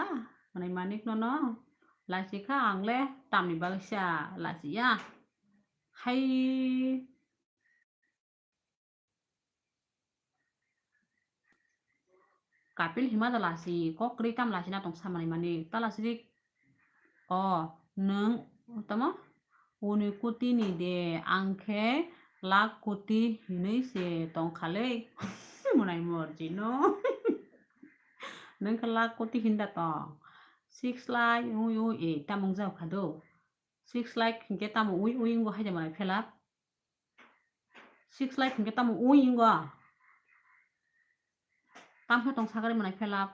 Mwnai manik nono. Lachi kha ang le tamni bagwi sa lachi ya. Hai. Kapil hima da lachi, kok kwrwi tam lachi na tong sa manwi mani, ta lachi dik. O, nwng, tamo? Unakoti ni de, ang khe lakh koti hinwi se tong kha le. Mwnai morji no. Nwng khe lakh koti hin da tong. Six lakh, ui, ui, e, tamung jao kha do. Six lakh hinkhe tamo ui, ui, wngbo hai da mwnai phelak. Six lakh hinkhe tamo ui wngwa. Tamo khe tong sagari mwnai phelak.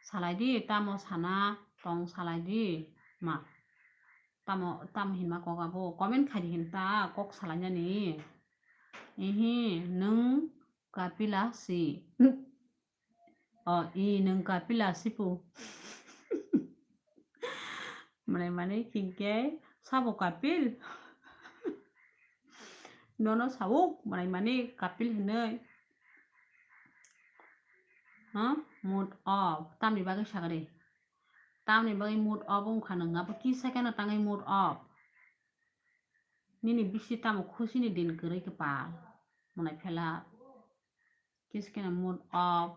Salai di, tamo sana tong salai di. Ma. Tamo, tamo hinma kok abo. Comment khai di hinta kok salai nani. Ihi, nwng kapila si. O, i nwng kapila sipu. Mwnai mani hinkhe sabo kapil. Nono sawuk mwnai mani kapil hinwi. Ha? Mood off. Tamni bagwi sagari. Tamni bagwi mood off wngkha nwng. Abo kisa kheno tangwi mood off. Nini bisi tamo khusini din kwrwi kwpal. Mwnai phela. Kisa kheno mood off.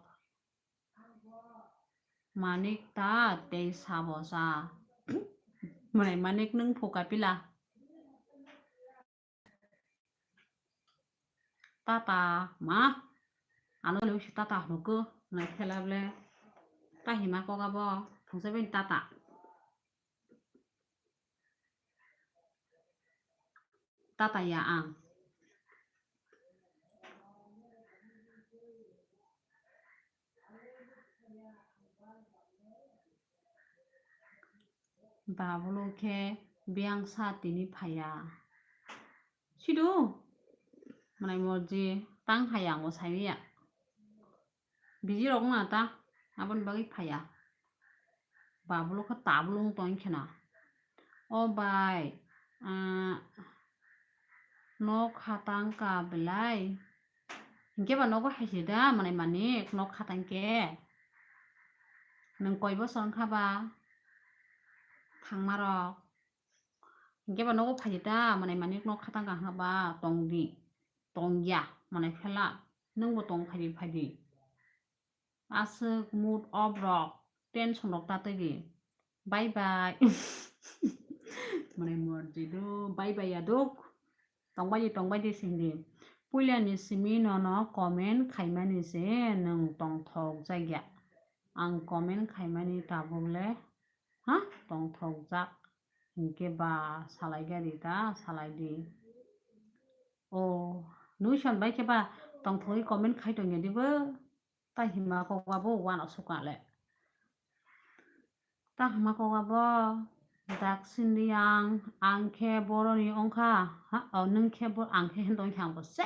Manik ta tei sabo cha. Mwnai manik nwng phuka pila. Tata ma. Ano le wisi tata hwnkhe nai khela ble. Ta hima koga bo thongsa bini tata. Tata ya ang. Babulo khe biyang sa tini phaiya. Sidu. Mwnai morji tang hai ang bo saimanya. Biji rok wngna ta, aboni bagwi phaiya. Babulo khe tabul wng tong kheno. O bai, ah, nok khatang ka belai. Hinkhe ba nogo hai se da, mwnai manik nok khatang khe. Nwng koi bosor wngkha ba thangma rok? Hinkhe ba nogo phai se da, mwnai manik nok khatang ka hwnba tong di, tong ya, mwnai phela. Nwng bo tong phai di, phai di. Aswk mood off rok, tension rok ta twi di. Bye bye. Mwnai morji do, bye bye ya duk. Tongbai di, tongbai di sindi. Puilani simi nono comment khaimani se nwng tongthok jakya. Ang comment khaimani tabuk le, ha? Tongthok jak. Hinkhe ba salai gari ta, salai di. O, nuison bai khe ba tongthogwi comment khai tongya dibo. Ta hima kok abo uanok sukang le. Ta hima kok abo Daksin Riyang, ang khe boroni ongkha. Ha, o, nwng khe bo-, ang khe hin tong khe ang bo se.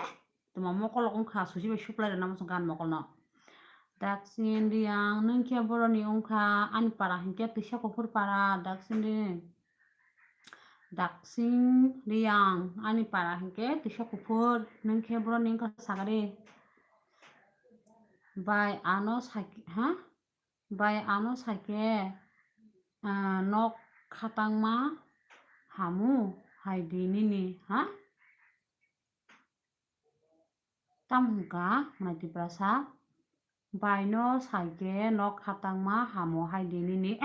Tuma mokol ongkha, susi bai suplai rwna muchung gan mokol no. Daksin Riyang, nwng khe boroni ongkha, ani para hinkhe Twisa Kuphur para, Daksin Riyang. Daksin Riyang, ani para hinkhe Twisa Kuphur, nwng khe boroni wngkha sagari. Bai ano sakhe, ha? Bai ano sakhe, ah, nok khatangma hamu hai di nini, ha? Tamo hwnkha, mwnai Tiprasa? Bai no sai khe nok khatangma hamo hai di nini.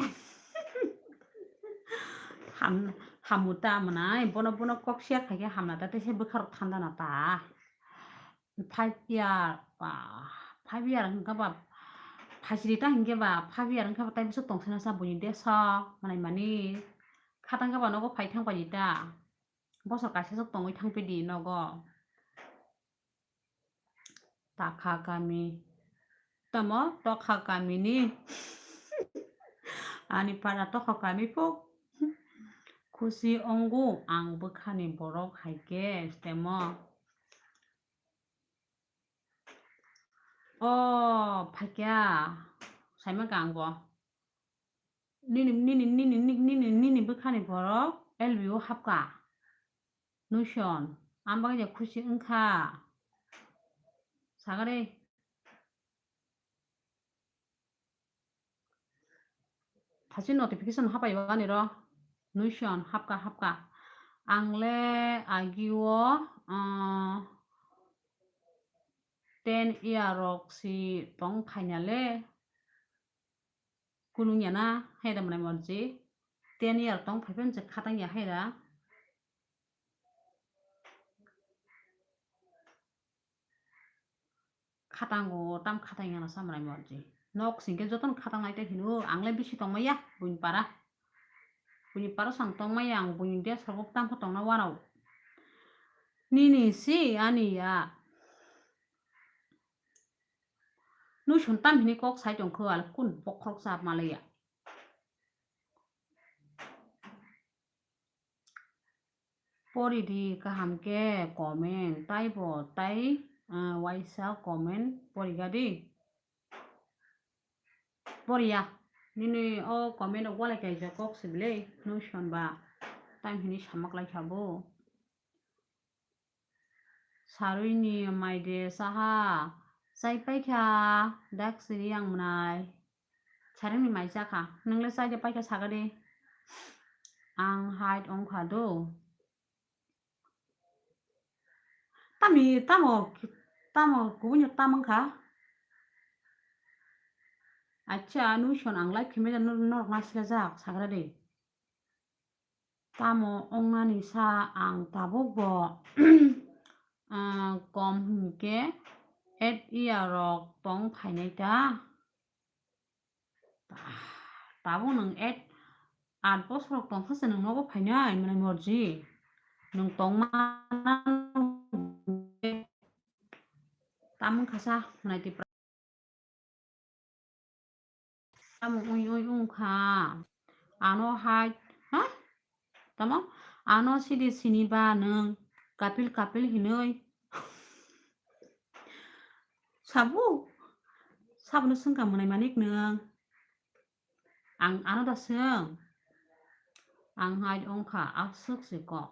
Ham-, hamu ta mwnai, bono, bono kok share khai khe hamna ta, tei se bwkha rok thanda na ta. Five year, ba, five year hwnkha ba, phaisiri ta hinkhe ba, five year hwnkha ba, tai bwswk tong sana sa buini deso, mwnai mani. Khatang khe ba nogo phai thang pai ta. Bosor kaisa sok tongwi thang pidi nogo. Takha kami. Tamo tokha kami ni. Ani para tokha kami phuk. Khusi ongo ang bwkhani borok hai khe temo. O phaikya saima kang bo. Nini, nini, nini, nini, nini, nini bwkhani borok L B O hapka. Nuison, ang bagwi je khusi wngkha. Sagari. Thasi notification hapai ani ro. Nuison, hapka, hapka. Ang le agi o, ah, ten year rok si tong phaina le. Kunung ya na, hai da mwnai morji. Ten year tong phai phai se khatang ya hai da. Khatango, tam khatang ya na sa mwnai morji. Nok singke jotono khatang nai te hino, ang le bisi tong maya, buini para. Buini para sang tong maya, ang buini desh rogo tam khatang na wanao. Nini si ani ya. Nuison tam hini kok sai tong kho, ale kun bokhorok sa malaya. Pori di kaham khe comment, tai bo tai, ah, waisa comment pori ga di. Pori ya. Nini o comment rok walai kaijak kok se belai, nwng son ba tam hini samak lai kha bo. Sarui ni mai de saha, chai pai kha, dak siri ang mwnai. Sarui ni mai cha kha, nwng le chai de pai kha saga de. Ang hide ong kha do. Tami, tamo, tamo, kubun yok tamang kha. Acha, nwng son ang live khimai norok na sila jak, sagra de. Tamo wngnani sa ang tabuk bo, ah, kom hwnkhe eight year rok tong phainai ta. Tabuk nwng eight, aat bosor rok tong kha se nwng nogo phainai, mwnai morji. Nwng tong ma tamung kha sa, mwnai Tipra. Tamo ui ui wng kha. Ano hai, ha? Tamo? Ano sidi sini ba nwng kapil kapil hinui. Sabu? Sabuno swngkha mwnai manik nwng. Ang ano da swng. Ang hai wng kha aswk se kok.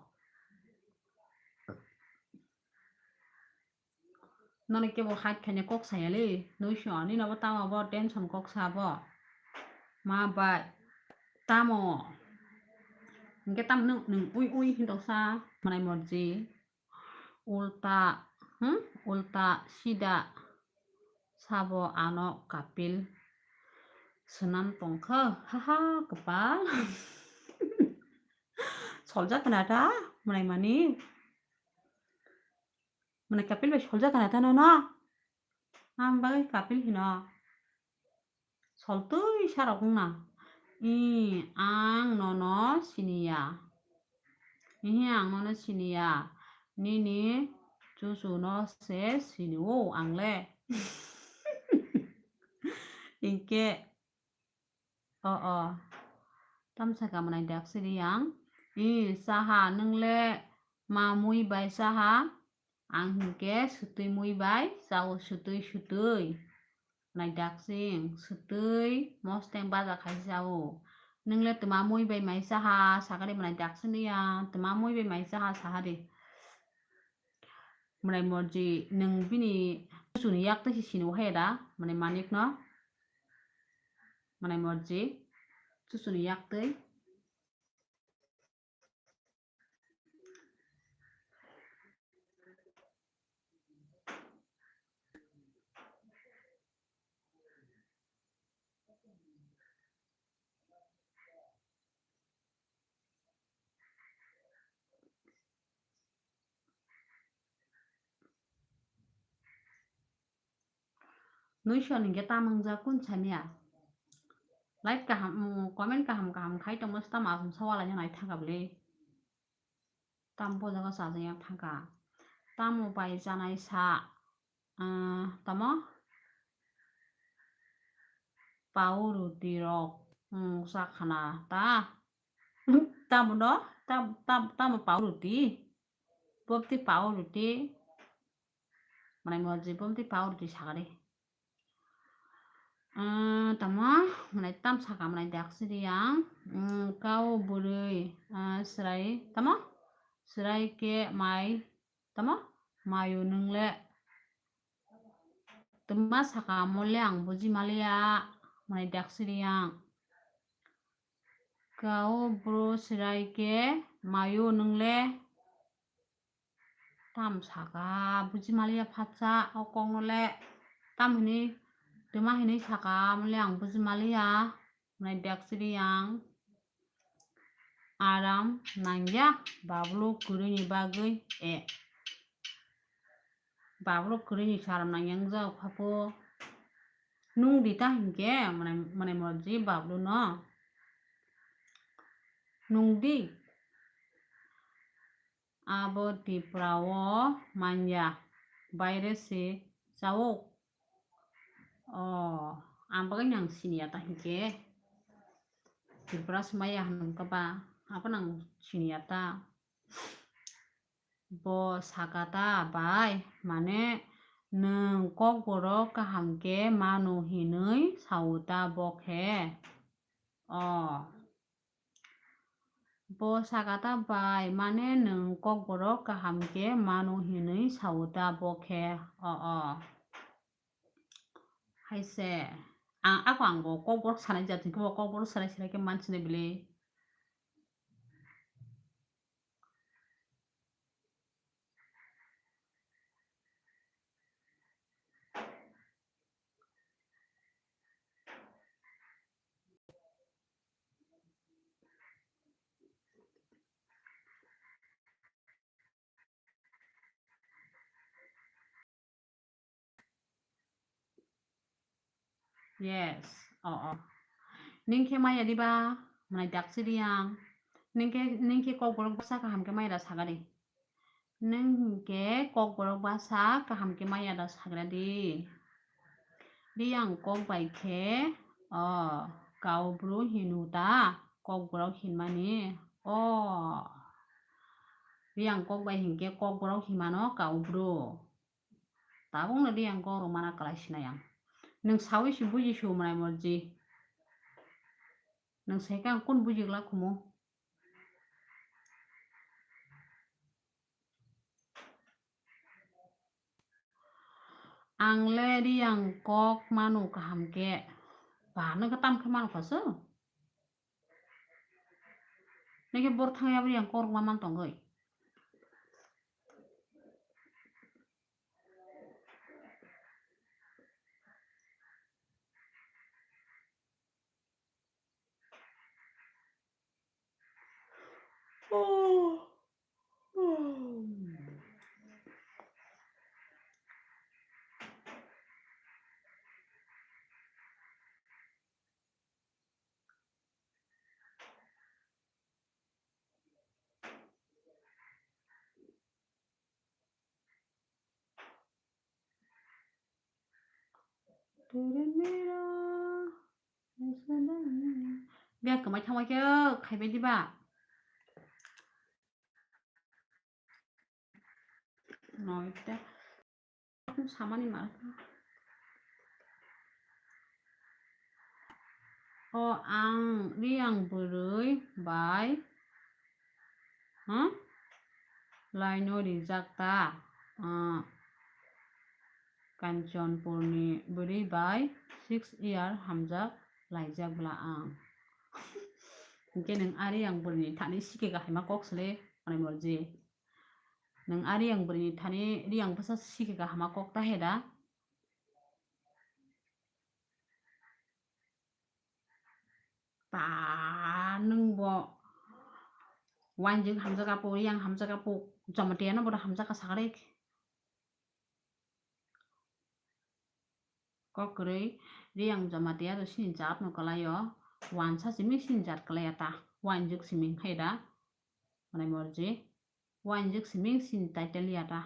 Nono kebo hide khaina kok saya le, nwng sio, nini bo tamo bo tension kok sa bo. Ma bai, tamo. Hingke tam nwng, nwng ui ui hintok sa, mwnai morji. Ulta, hmm? Ulta, sida. Sabo ano kapil. Swnam tongkha, haha, kwpal. Soljak na ta, mwnai mani. Mane kapil bai soljak kana ta nono? Ang bagwi kapil hino. Soltwi sarok wngna. I, ang nono siniya. Ihi, ang nono siniya. Nini chuchuno se sinio ang le. Hingke O, o. Tamsaka mwnai dak sidi ang. I, saha, nwng le ma mui bai saha? Ang hinkhe swtwi mui bai chao, swtwi, swtwi. Mwnai dak sing, swtwi, mosteng baja khai chao. Nwng le twma mui bai mai saha, sakari mwnai dak sini ang, twma mui bai mai saha, sahari. Mwnai morji, nwng bini chuchuni yak twi se sini o hai da, mwnai manik no. Mwnai morji, chuchuni yak twi. Nuison hingke tamang jak kun samiya. Like kaham, mm, comment kaham kaham khai tongma se tamo asong sawala nyo nai thangka bwle. Tamo bo jaga chajak yang thangka. Tamo bai chanai sa, ah, tamo? Pau ruti rok, mm, chakhana ta. Tamo no? Tam, tam, tamo pau ruti? Bopti pau ruti? Mwnai morji bopti pau ruti sakari. Ah, tamo, mwnai tam saka mwnai dak sidi ang. Mm, kau bwrwi, ah, swrai, tamo? Swrai khe mai, tamo? Mayu nwng le. Twma saka mo le ang buji maliya, mwnai dak sidi ang. Kau bwrwi swrai khe mayu nwng le. Tam saka buji maliya phatsa o kokno le tam hinui twma hinui saka mole ang buji maliya mwnai dak sidi ang aram nangya bablu kwrwini bagwi e bablu kwrwini saram nangya wngjak phapo nung di ta hinkhe mwnai mwnai morji bablu no nung di. Abo Tripura o manya, baire se chao. O, ang bagwi nang siniya ta hinkhe. Tripura se maya hwnka ba, abo nang siniya ta. Bo saka ta bai, mane nwng kokborok kaham khe mano hinwi sao ta bo khe. O. Bo saka ta bai, mane nwng kokborok kaham khe mano hinwi sao ta bo khe. O, o. Hai se. Ang, ako ang bo kokborok sanai jat hwnkhe bo kokborok sanai sanai khe mansinai bwle. Yes. O, o. Ning khe maya diba? Mwnai daksi di ang. Ning khe, ning khe kokborok bwsa kaham khe maya da saga di. Ning khe kokborok bwsa kaham khe maya da sagra di. Di ang kok bai khe, o, kau bru hinu ta, kokborok hinmani. O. Di ang kok bai hinkhe kokborok hinmano kau bru. Tabukno di ang kok rwmana kwlai sinai ang. Nwng saui se buji su mwnai morji. Nwng sai khe ang kun buji glak khumu. Ang le di ang kok manu kaham khe. Ba, nwng khe tam khe manu kha su? Nokhe bor thang ya bri ang kok rwma man tongwi. Bia kwmai thangma khe khaibai diba? Noita. Samani ma. O ang, Riang bwrwi bai, ha? Laino rijak ta. Ah, Kanchanpurni bwrwi bai six year hamjak laijak bwla ang. Hinkhe nwng a Riang bwrwini thani sikhe kahaima kok sle, mane morji. Nwng a Riang bwrwini thani Riang bwsa sikhe kahama kok ta he da? Ta nwng bo wanjwk hamjak apo, Riang hamjak apo, Jamatia no bodo hamjak ka sakrik. Kok kwrwi, Riang Jamatia do sini jat no kwlaio, wansa simi sini jat kwlaiya ta, wanjwk simi hai da, mane morji, wanjwk simi sini title ya ta.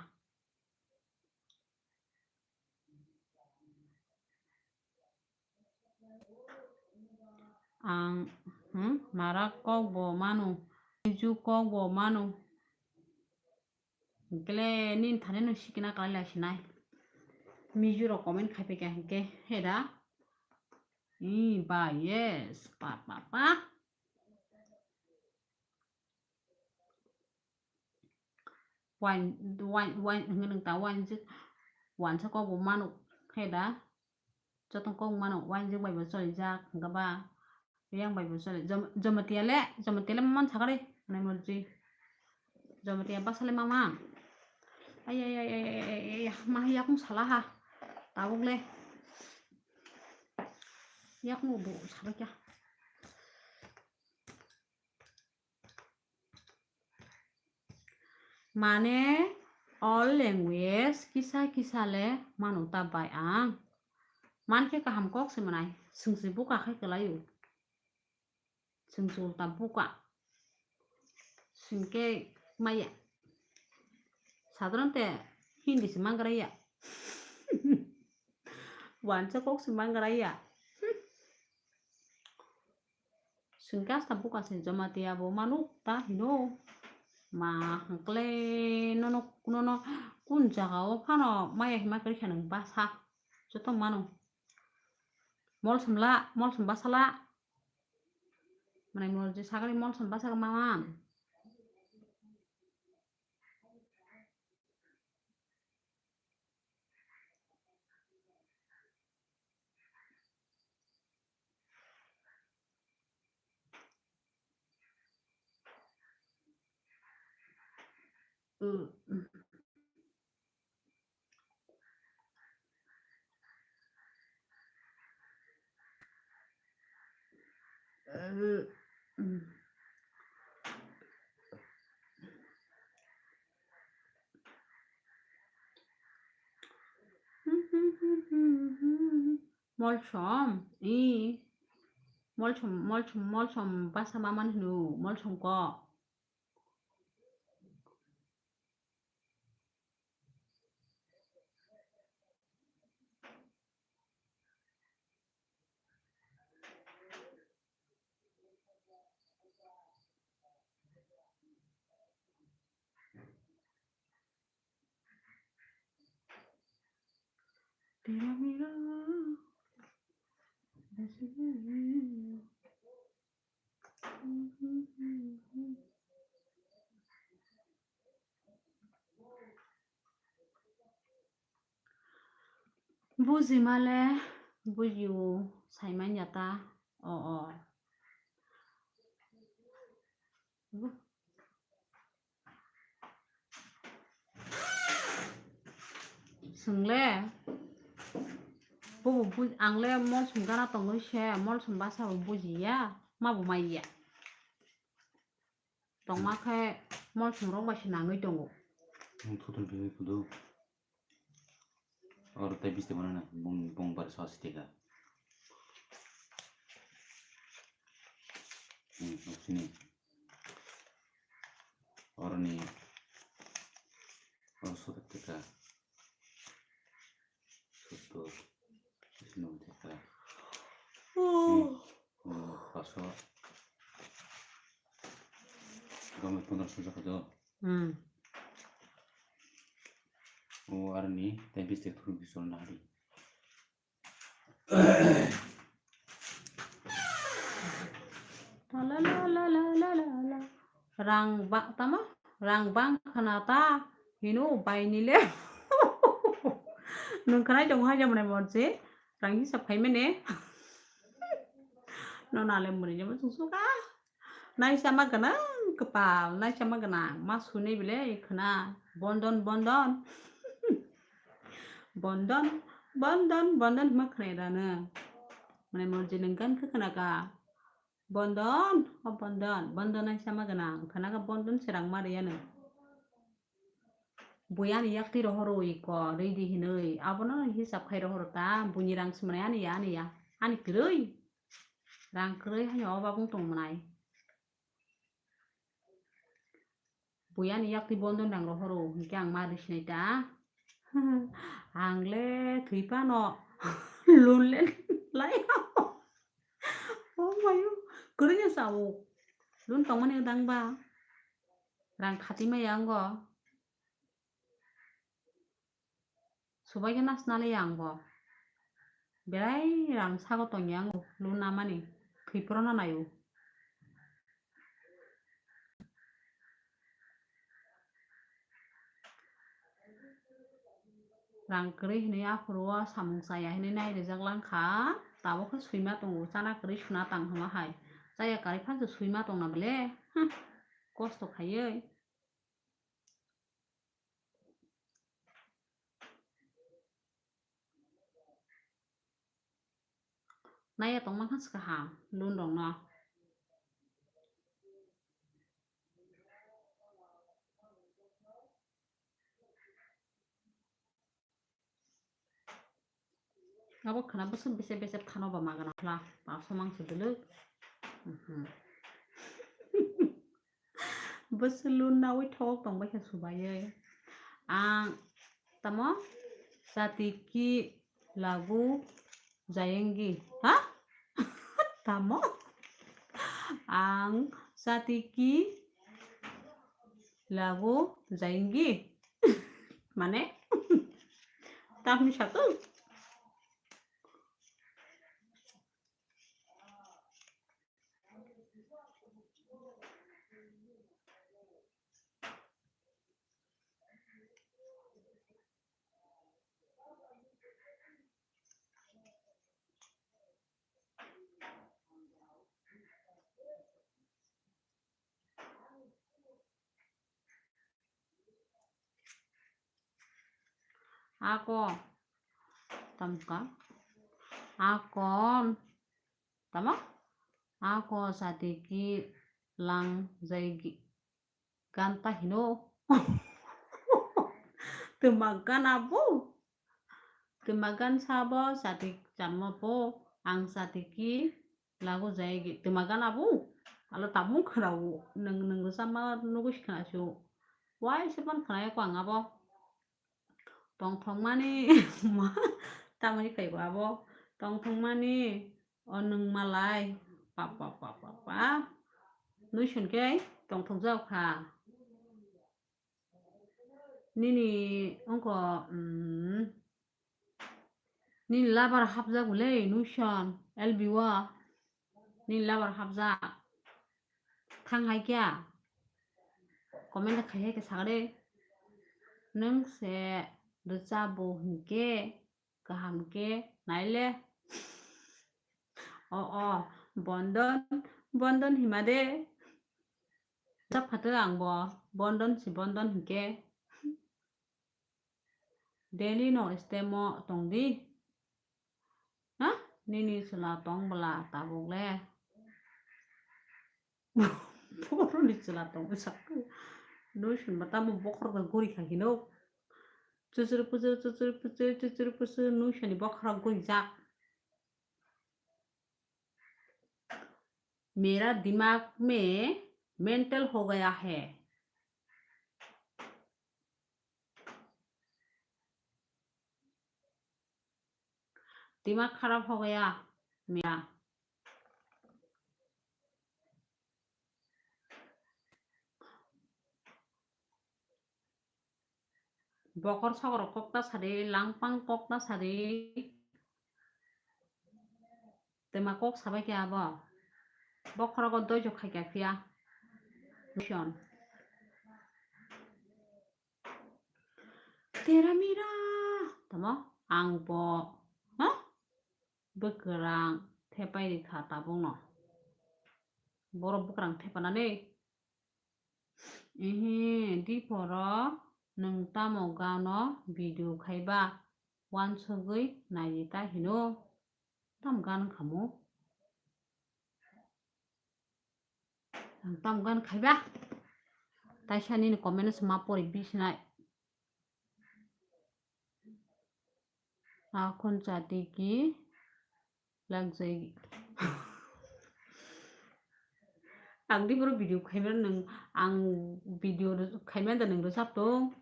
Ang, hmm, mara kok bo mano, miju kok bo mano. Hinkhe le nini thani no sikina kwlai lai sinai. Miju rok comment khai phaikha hinkhe he da. Ee, ba, yes, pa, pa, pa. Wain, wain, wain, hwnwi nwng ta wainjwk, wansa kok bo mano, khe da? Joto kok mano, wainjwk bai bo cholijak, hwnkhe ba? Yang bai bo choli, Jom-, Jamatia le, Jamatia le ma man sakha de, hwnwi morji. Jamatia basa le ma man. Ai, ai, ai, ma yakung sala ha. Tabuk le. Yakung bo sala kya. Mane, all language kisa kisa le mano ta bai ang. Man khe kaham kok se mwnai, swngsi buka khe kwlaio. Swngsi ulta buka. Swngkhe maya. Sadharante Hindi se mangra ya. Wansa kok se mangra ya. Swngkhe asta buka se Jamatia bo manuk ta hino. Ma hwnkhe nono, nono kun jaga o phano maya hima kwrwi kha nwng basa. Joto mano. Molsom la, molsom basa la. Mwnai morji sagani molsom bwsakhe mama. Molsom, i. Molsom, molsom, molsom bwsa mama hino, molsom kok. Buji male buji o, sai manya ta. O, o. Bu- Swng le, bobo bu-, ang le molsom gana tongwi se, molsom bwsa bo buji ya, ma bo mai ya. Tongma khe molsom rok bai se nangwi tongo. Nwng thutun philwi phudu. Oro tei biste bono na bong, bong bar swas teka. Hmm, oksini. Oroni, oro sottor teka. Sottor. Oksini teka. Hmm. Oh, paso. Gome pondro sojak do. Hmm. O arni, tei biste thuru bisol nari. La la la la la la la. Rang ba-, tamo? Rang bang khna ta hino baini le. Nwng khnai tongo hai jemon morje. Rang hisab khai mene. No na le muri jemon sung suka. Naisama gwnang kwpal, naisama gwnang. Ma suni bile khna. Bondon, bondon. Bondon, bondon, bondon hwnma khna da nwng. Mane morje nwng gan khe khna ka. Bondon, o bondon, bondon naisama gwnang. Khna ka bondon se rang ma riya nwng. Bui ani yak twi rohoro iko, rwi di hinwi. Abono hisab khai rohoro ta. Buini rang se mwnai ani ya, ani ya. Ani kwrwi. Rang kwrwi haino o babung tong mwnai. Bui ani yak twi bondon rang rohoro, hinkhe ang ma rwi sinai ta. Ang le thwi phano loan le lai. Oh mayo, kwrwi no sao. Loan tongmani dang ba. Rang khati maya ango. Subai khe nasna le yang bo. Belai rang sago tongya ango, loan namani. Thwi phano naio. Rang kwrwi hinwi aphuru o samung chaya hinwi nai rijak lang kha. Tabuk khe swima tongo, chana kwrwi suna tang hwnma hai. Chaya kwrwi phan se swima tongna bele. Hm, kosto khaiwi. Naiya tongma kha swkang ha loan rokno. Abo khwna bwswk bese bese phano ba magana hla, baksa mangso dwlwk. Mhm. Bwswk loan nawi thok tong bai kha subaiwi. Ang tamo jati ki lagu jayenge. Ha? Tamo? Ang jati ki lagu jayenge. Mane? Tamni satung? Ako. Tamka. Ako. Tamo? Ako satiki lang jaigi. Ganta hino. Twma gan abo. Twma gan sabo sati chamo po ang satiki lagu jaigi. Twma gan abo. Alo tabung khana o. Nung, nung sama nugus khana su. Wai se pan khana ko ang abo. Tongthokmani ma tamoni phaibo abo. Tongthokmani o nwng malai pa, pa, pa, pa, pa. Nuison khe tongthokjak kha. Nini ongko, mm, nini labar hapjak le nuison L B o. Nini labar hapjak. Thang hai kya? Comment khai hai khe sagade. Nwng se rwchabo hinkhe kaham khe naile. O, o, bondon, bondon hima de. Rwchap phato ang bo bondon si bondon hinkhe. Daily no stemo tongdi. Ha? Nini chwla tong bwla tabuk le. Boroni chwla tong bwsa. Nuison ba tamo bokhorok guri kha hino. Chuchuru puchuru, chuchuru puchuru, chuchuru puchuru, nuisoni bokhorok guri jak. मेरा दिमाग में मेंटल हो गया है। दिमाग खराब हो गया मेरा। Bokor sokor kok ta sadi, langpang kok ta sadi. Tema kok sabai khe abo. Bokhorogo doijo khai kha phiya. Mission. Tera mira. Tamo ang bo. Ha? Bwkrang thepai rikha tabukno. Borok bwkrang thepanani. Ehe, diporo nwng tamo gano video khaiba? Wansugwi naidi ta hino. Tam gan khamu. Ang tam gan khaiba? Taisa nini comment sima pori bisnai. Akhon chati ki lagjai. Ang di boro video khaimano nwng, ang video khaimano da nwng rwchap tong.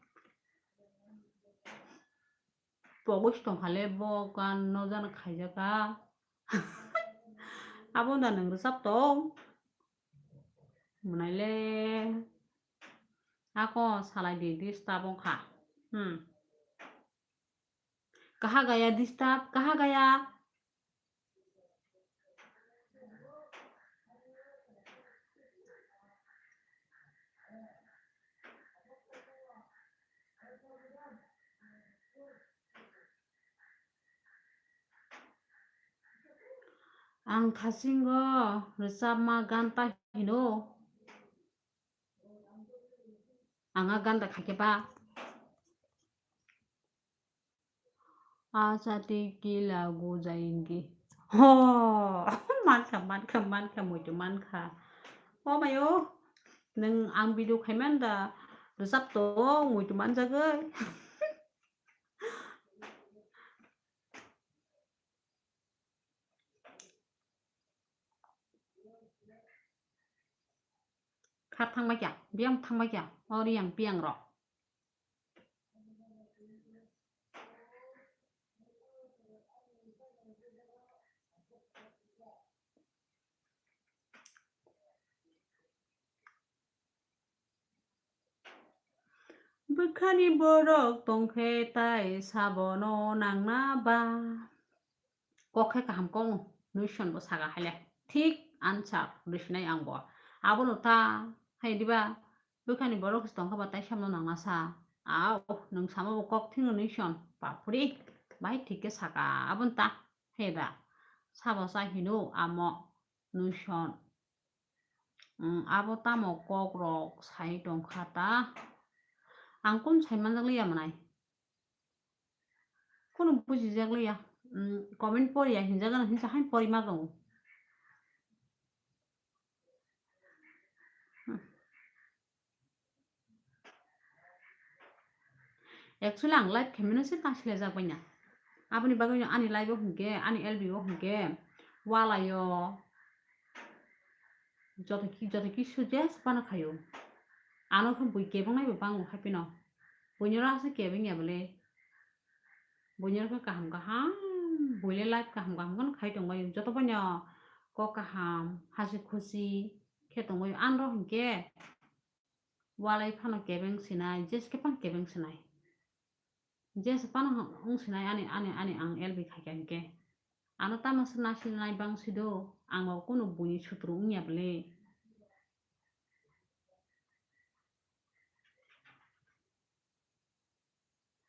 Pogos tongkhale bo gan no jana khaijaka. Abo da nwng rwchap tong. Mwnai le. Ako salai di, disturb wngkha. Hmm. Kaha gaya disturb, kaha gaya? Ang thasingo rwchapma ganta hino. Ang a ganta khaikhe ba. Acha tei kila go jayenge. Ho, mankha, mankha, mankha, muitu mankha. O mayo, nwng ang video khaimanda rwchap tong, muitu manjagwi. Kha thangma kya, biyang thangma kya, o riyang biyang rok. Bwkhani borok tongkhe tai sabono nangna ba? Kok khe kaham kok no, nuison bo saka haile. Thik answer rwsinai ang bo. Abono ta hai diba, bwkhani borok se tongkha ba tai samno nangna sa. Au, nwng sama bo kok thwngno nuison. Bapre, bai thik khe saka aboni ta. Hai da, sabo sa hino amo nuison. Umm, abo tamo kokrok sai tongkha ta? Ang kunu sai manjakliya mwnai. Kunu bujijak liya. Mm, comment poriya hinjagana hinsa hain pori ma tongo. Hmm. Actually, ang live khaimano se ta silajak baina. Aboni bagwi no ani live o hinkhe, ani L B o hinkhe, walaio, joto ki-, joto kisu jes phano khaio. Ano khe bui kebeng naibo bango haphino. Buino rasa kebeng ya bole. Buino khe kaham kaham, buile live kaham kaham kheno khai tongbaio. Joto boino kok kaham, hasi khusi khe tongbaio. Anro hinkhe walai phano kebeng sinai, jes khe phano kebeng sinai. Jes phano wng sinai ani, ani, ani ang L B khaikha hinkhe. Ano tamo se nasinai bang sido, ang bo kunu buini sutru wngya bole.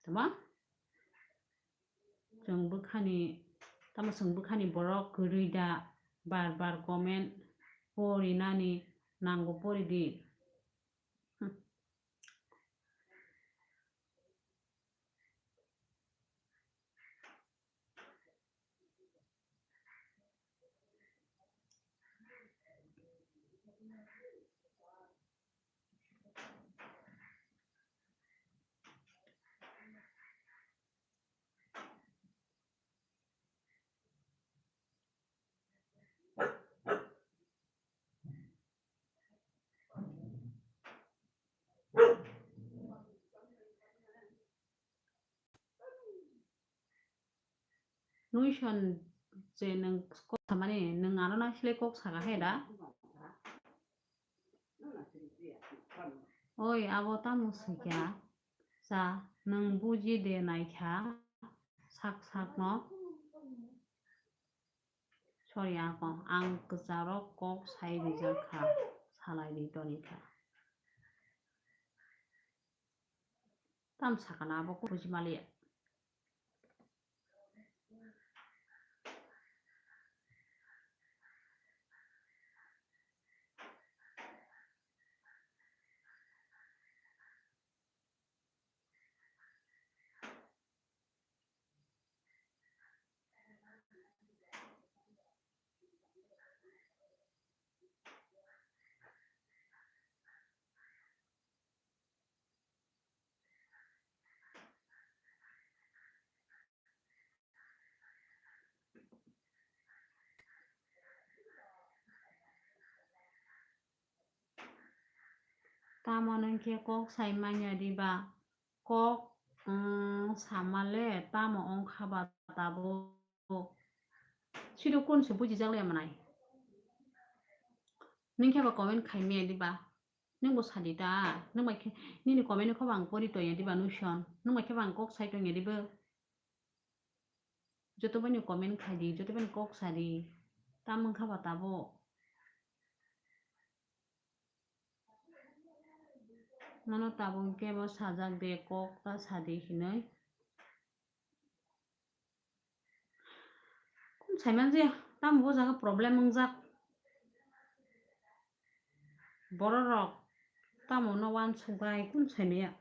Tama? Chwng bwkhani, tamo chwng bwkhani borok kwrwi da, bar bar comment porinani nango pori di. Hmm. Nuison je nwng kok samani, nwng ano naisle kok saka he da? Oi, abo tamo swikha? Cha, nwng buji de naikha, sak sakno. Sorry, ako, ang kwcharok kok sai rijak kha, salai ri toni kha. Tam sakana abo kok buji maliya. Tamo nwng khe kok sai manya diba? Kok, mm, samale tamo wngkha ba tabuk? Sido kun se bujijak le manai. Nwng khe ba comment khai maya diba? Nwng bo sadi ta? Nwng bai khe nini comment khe ba ang pori tongya diba Nuison? Nwng bai khe ba ang kok sai tongya diba? Joto bai ni comment khai di, joto bai ni kok sa di. Tam wngkha ba tabuk? Nono tabuk kebo sajak de, kok ta sa di hinwi. Kun sai man je, tamo bo jaga problem wngjak. Borok rok tamo no uansuk bai kun sai maya.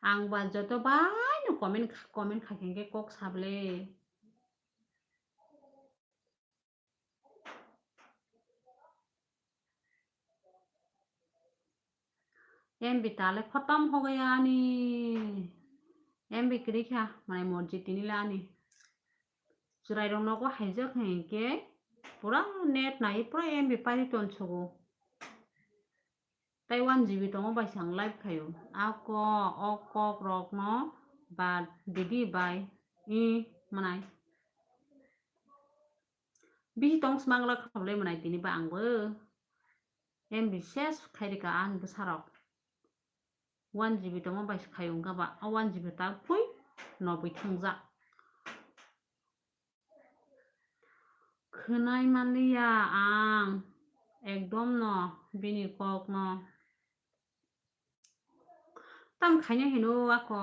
Ang ba joto bai no comment, comment khai khe kok sable. M B tale khotom ho gaya ani. M B kwrwi kha, mane morji tini le ani. Chwrai rok nogo haijak hinkhe pura net nai pura M B pari ton sugo. Tai one G B tongo bai se ang live khaio. Ako, o kok rok no ba didi bai i manai. Bisi tong smangla khablai manai tini ba ang bo. M B ses khai rika ang bwsarok. One G B tongma bai se khai wngkha ba, a one G B ta phui nobwi thangjak. Khwnai manliya ang ekdom no bini kok no. Tam khaina hino ako.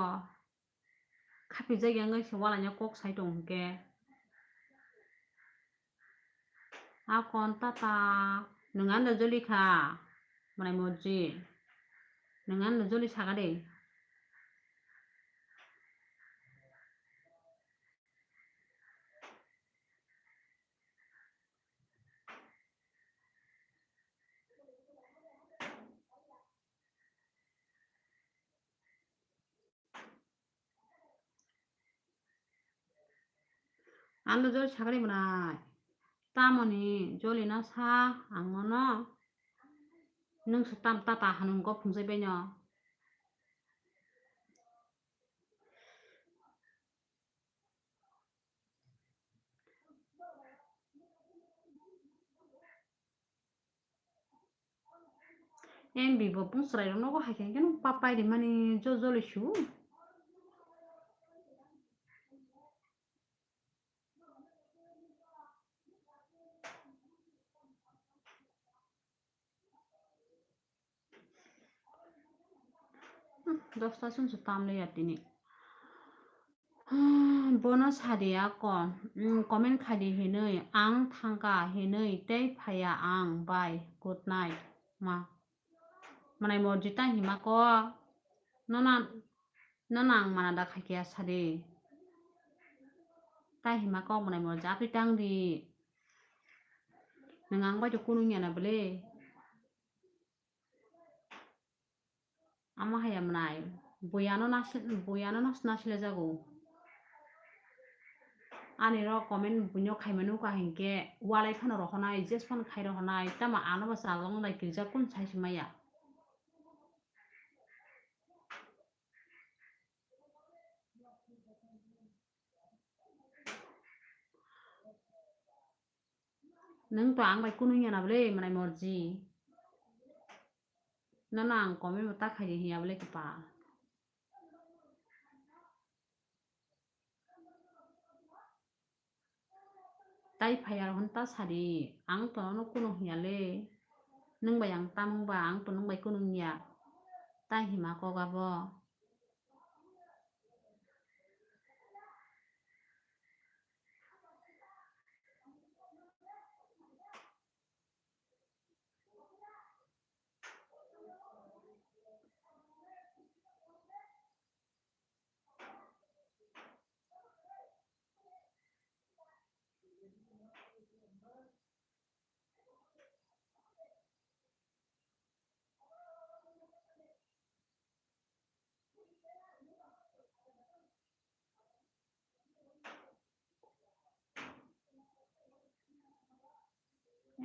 khapijak ya wngwi se walaina kok sai tong hwnkhe. Akon tata, nwng ano joli kha, mwnai morji. Nwng ano joli saka de. Ano joli sakani mwnai. Tamoni joli na sa ang mono. Nwng se tam tata hanung go phungjai baino. M B bo bung chwrairok nogo hai khe, khe nwng papai rimani jo-, joli su. Hmm, dosta chwngsa tam le ya tini. Hmm, bono sadi ako, hmm, comment khaidi hinwi, ang thangka hinwi tei phaiya ang, bye, good night, ma. Mwnai morji ta hima ko, nona, nona ang mana da khaikya sadi. Ta hima ko mwnai morji atwi tang di. Nwng ang bai to kunu ya na bwle. Amo haya mwnai, buiano nas-, buiano nas-, nasle jago. Ani ro comment buino khaima nukha hinkhe walai phano rohonai, jes phano khai rohonai, tamo ano bo chalok nai kirijak kun sai se maya. Nwng to ang bai kunu ya na bwle mwnai morji. Nono ang comment bo ta khaidi hiya bwle kipal. Tai phaiya hwn ta sadi, ang to nono kunu hiya le. Nwng bai ang tamung ba, ang to nwng bai kunu ya. Tai hima kok abo.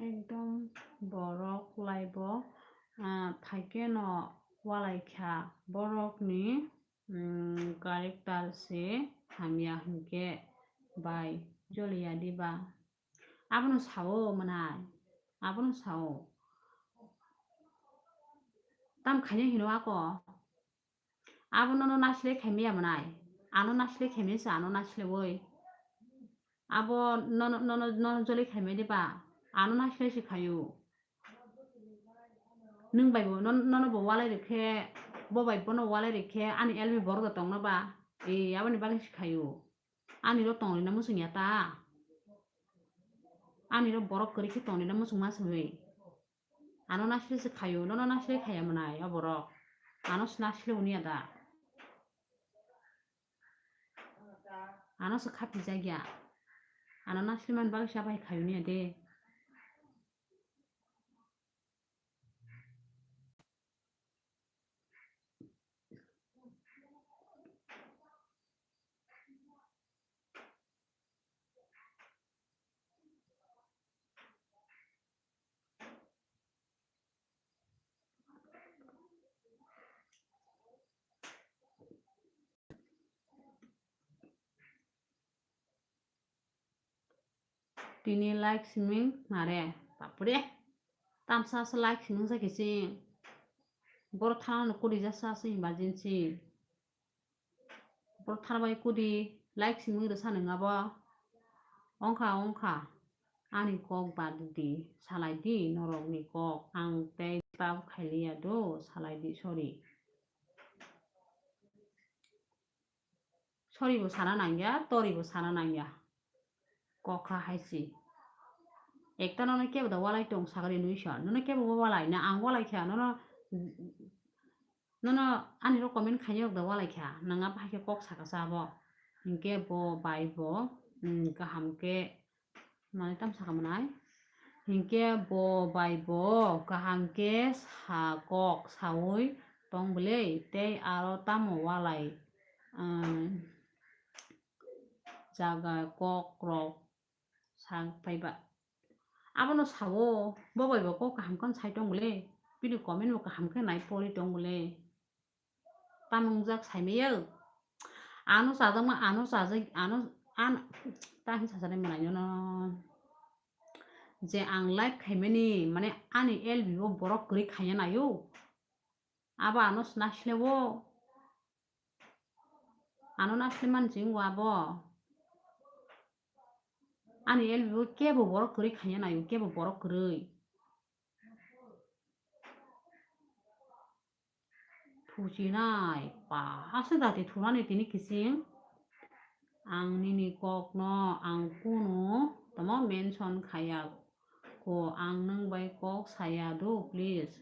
Ekdom borok laibo, ah, phaikhe no walai kha borokni, mm, character se hamya hinkhe bai joliya diba? Abono sao mwnai, abono sao. Tam khaina hino ako. Abo nono naisle khaimaya mwnai, ano naisle khaimaya se ano naisle oi. Abo nono, nono, nono joli khaimaya de ba, ano naisle se khaio. Nwng bai bo, non-, nono bo walai rikhe, bo bai bono walai rikhe, ani elmi borok da tongno ba, e, aboni bagwi se khaio. Ani ro tong rina muchung ya ta. Ani ro borok kwrwi khe tong rina muchung ma simi. Ano naisle se khaio, nono naisle khaya mwnai o borok. Ano se naisle hwnwi ya da. Ano se khapijak ya. Ano naisle man bagwi se abai khaio hwnwi ya de. Tini like siming nare, bapre. Tamsa se like siming sa kiching. Boro thana no kudi jasa se emergency. Boro thana bai kudi like siming rwsa nung abo. Ongkha, ongkha. Ani kok bad di, salai di, norok ni kok. Ang tei tap khailiya do, salai di, sorry. Thoribo sana nangya, toribo sana nangya. Kokha hai si. Ekta nono kebo da walai tong sagari nui sa. Nono kebo bo walai na ang walai kha. Nono, nono ani ro comment khainai rok da walai kha. Nang abo hai khe kok saka sa abo. Hinkhe bo bai bo, mm, kaham khe Mane tam saka manai. Hinkhe bo bai bo kaham khe sa kok saui tong bwle, tei aro tamo walai, um, jaga kok rok sa phaiba. Abono sao, bo bai bo kok kaham khe sai tong bwle, bini comment bo kaham khe nai pori tong bwle. Tamo wngjak saimaya. Ano chajakma, ano chajak, ano, an, ta hin sasani mwnai nono. Je ang live khaimani, mane ani L B o borok kwrwi khaiya naio. Abo ano naslewo. Ano nasle man jing wa bo. Ani L B o kebo borok kwrwi khaiya naio, kebo borok kwrwi. Thuchinai, pa, aswk dati thunani tini kiching. Ang nini kokno, ang kunu tamo mention khaiya ko, ang nwng bai kok saya do, please.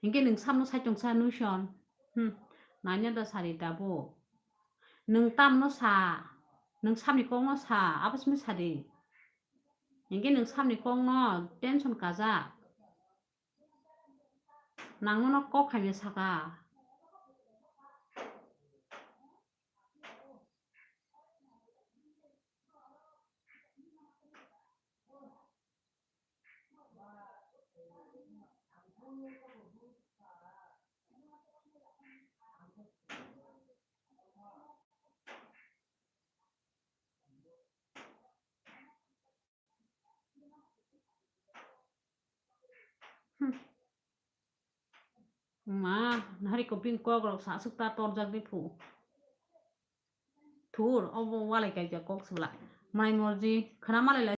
Hinkhe nwng samno saichung sa nuison. Hmm, nanya da sari tabuk. Nwng tamno sa, nwng samni kokno sa, abo simi sadi. Hinkhe nwng samni kokno tension kajak. Nangno no kok khaimya saka. Hmm. Ma, nahari ko bini kok rok sa aswk ta torjak di phu. Thur, obo walai kaijak kok sibla. Mai morji, khana malai lai.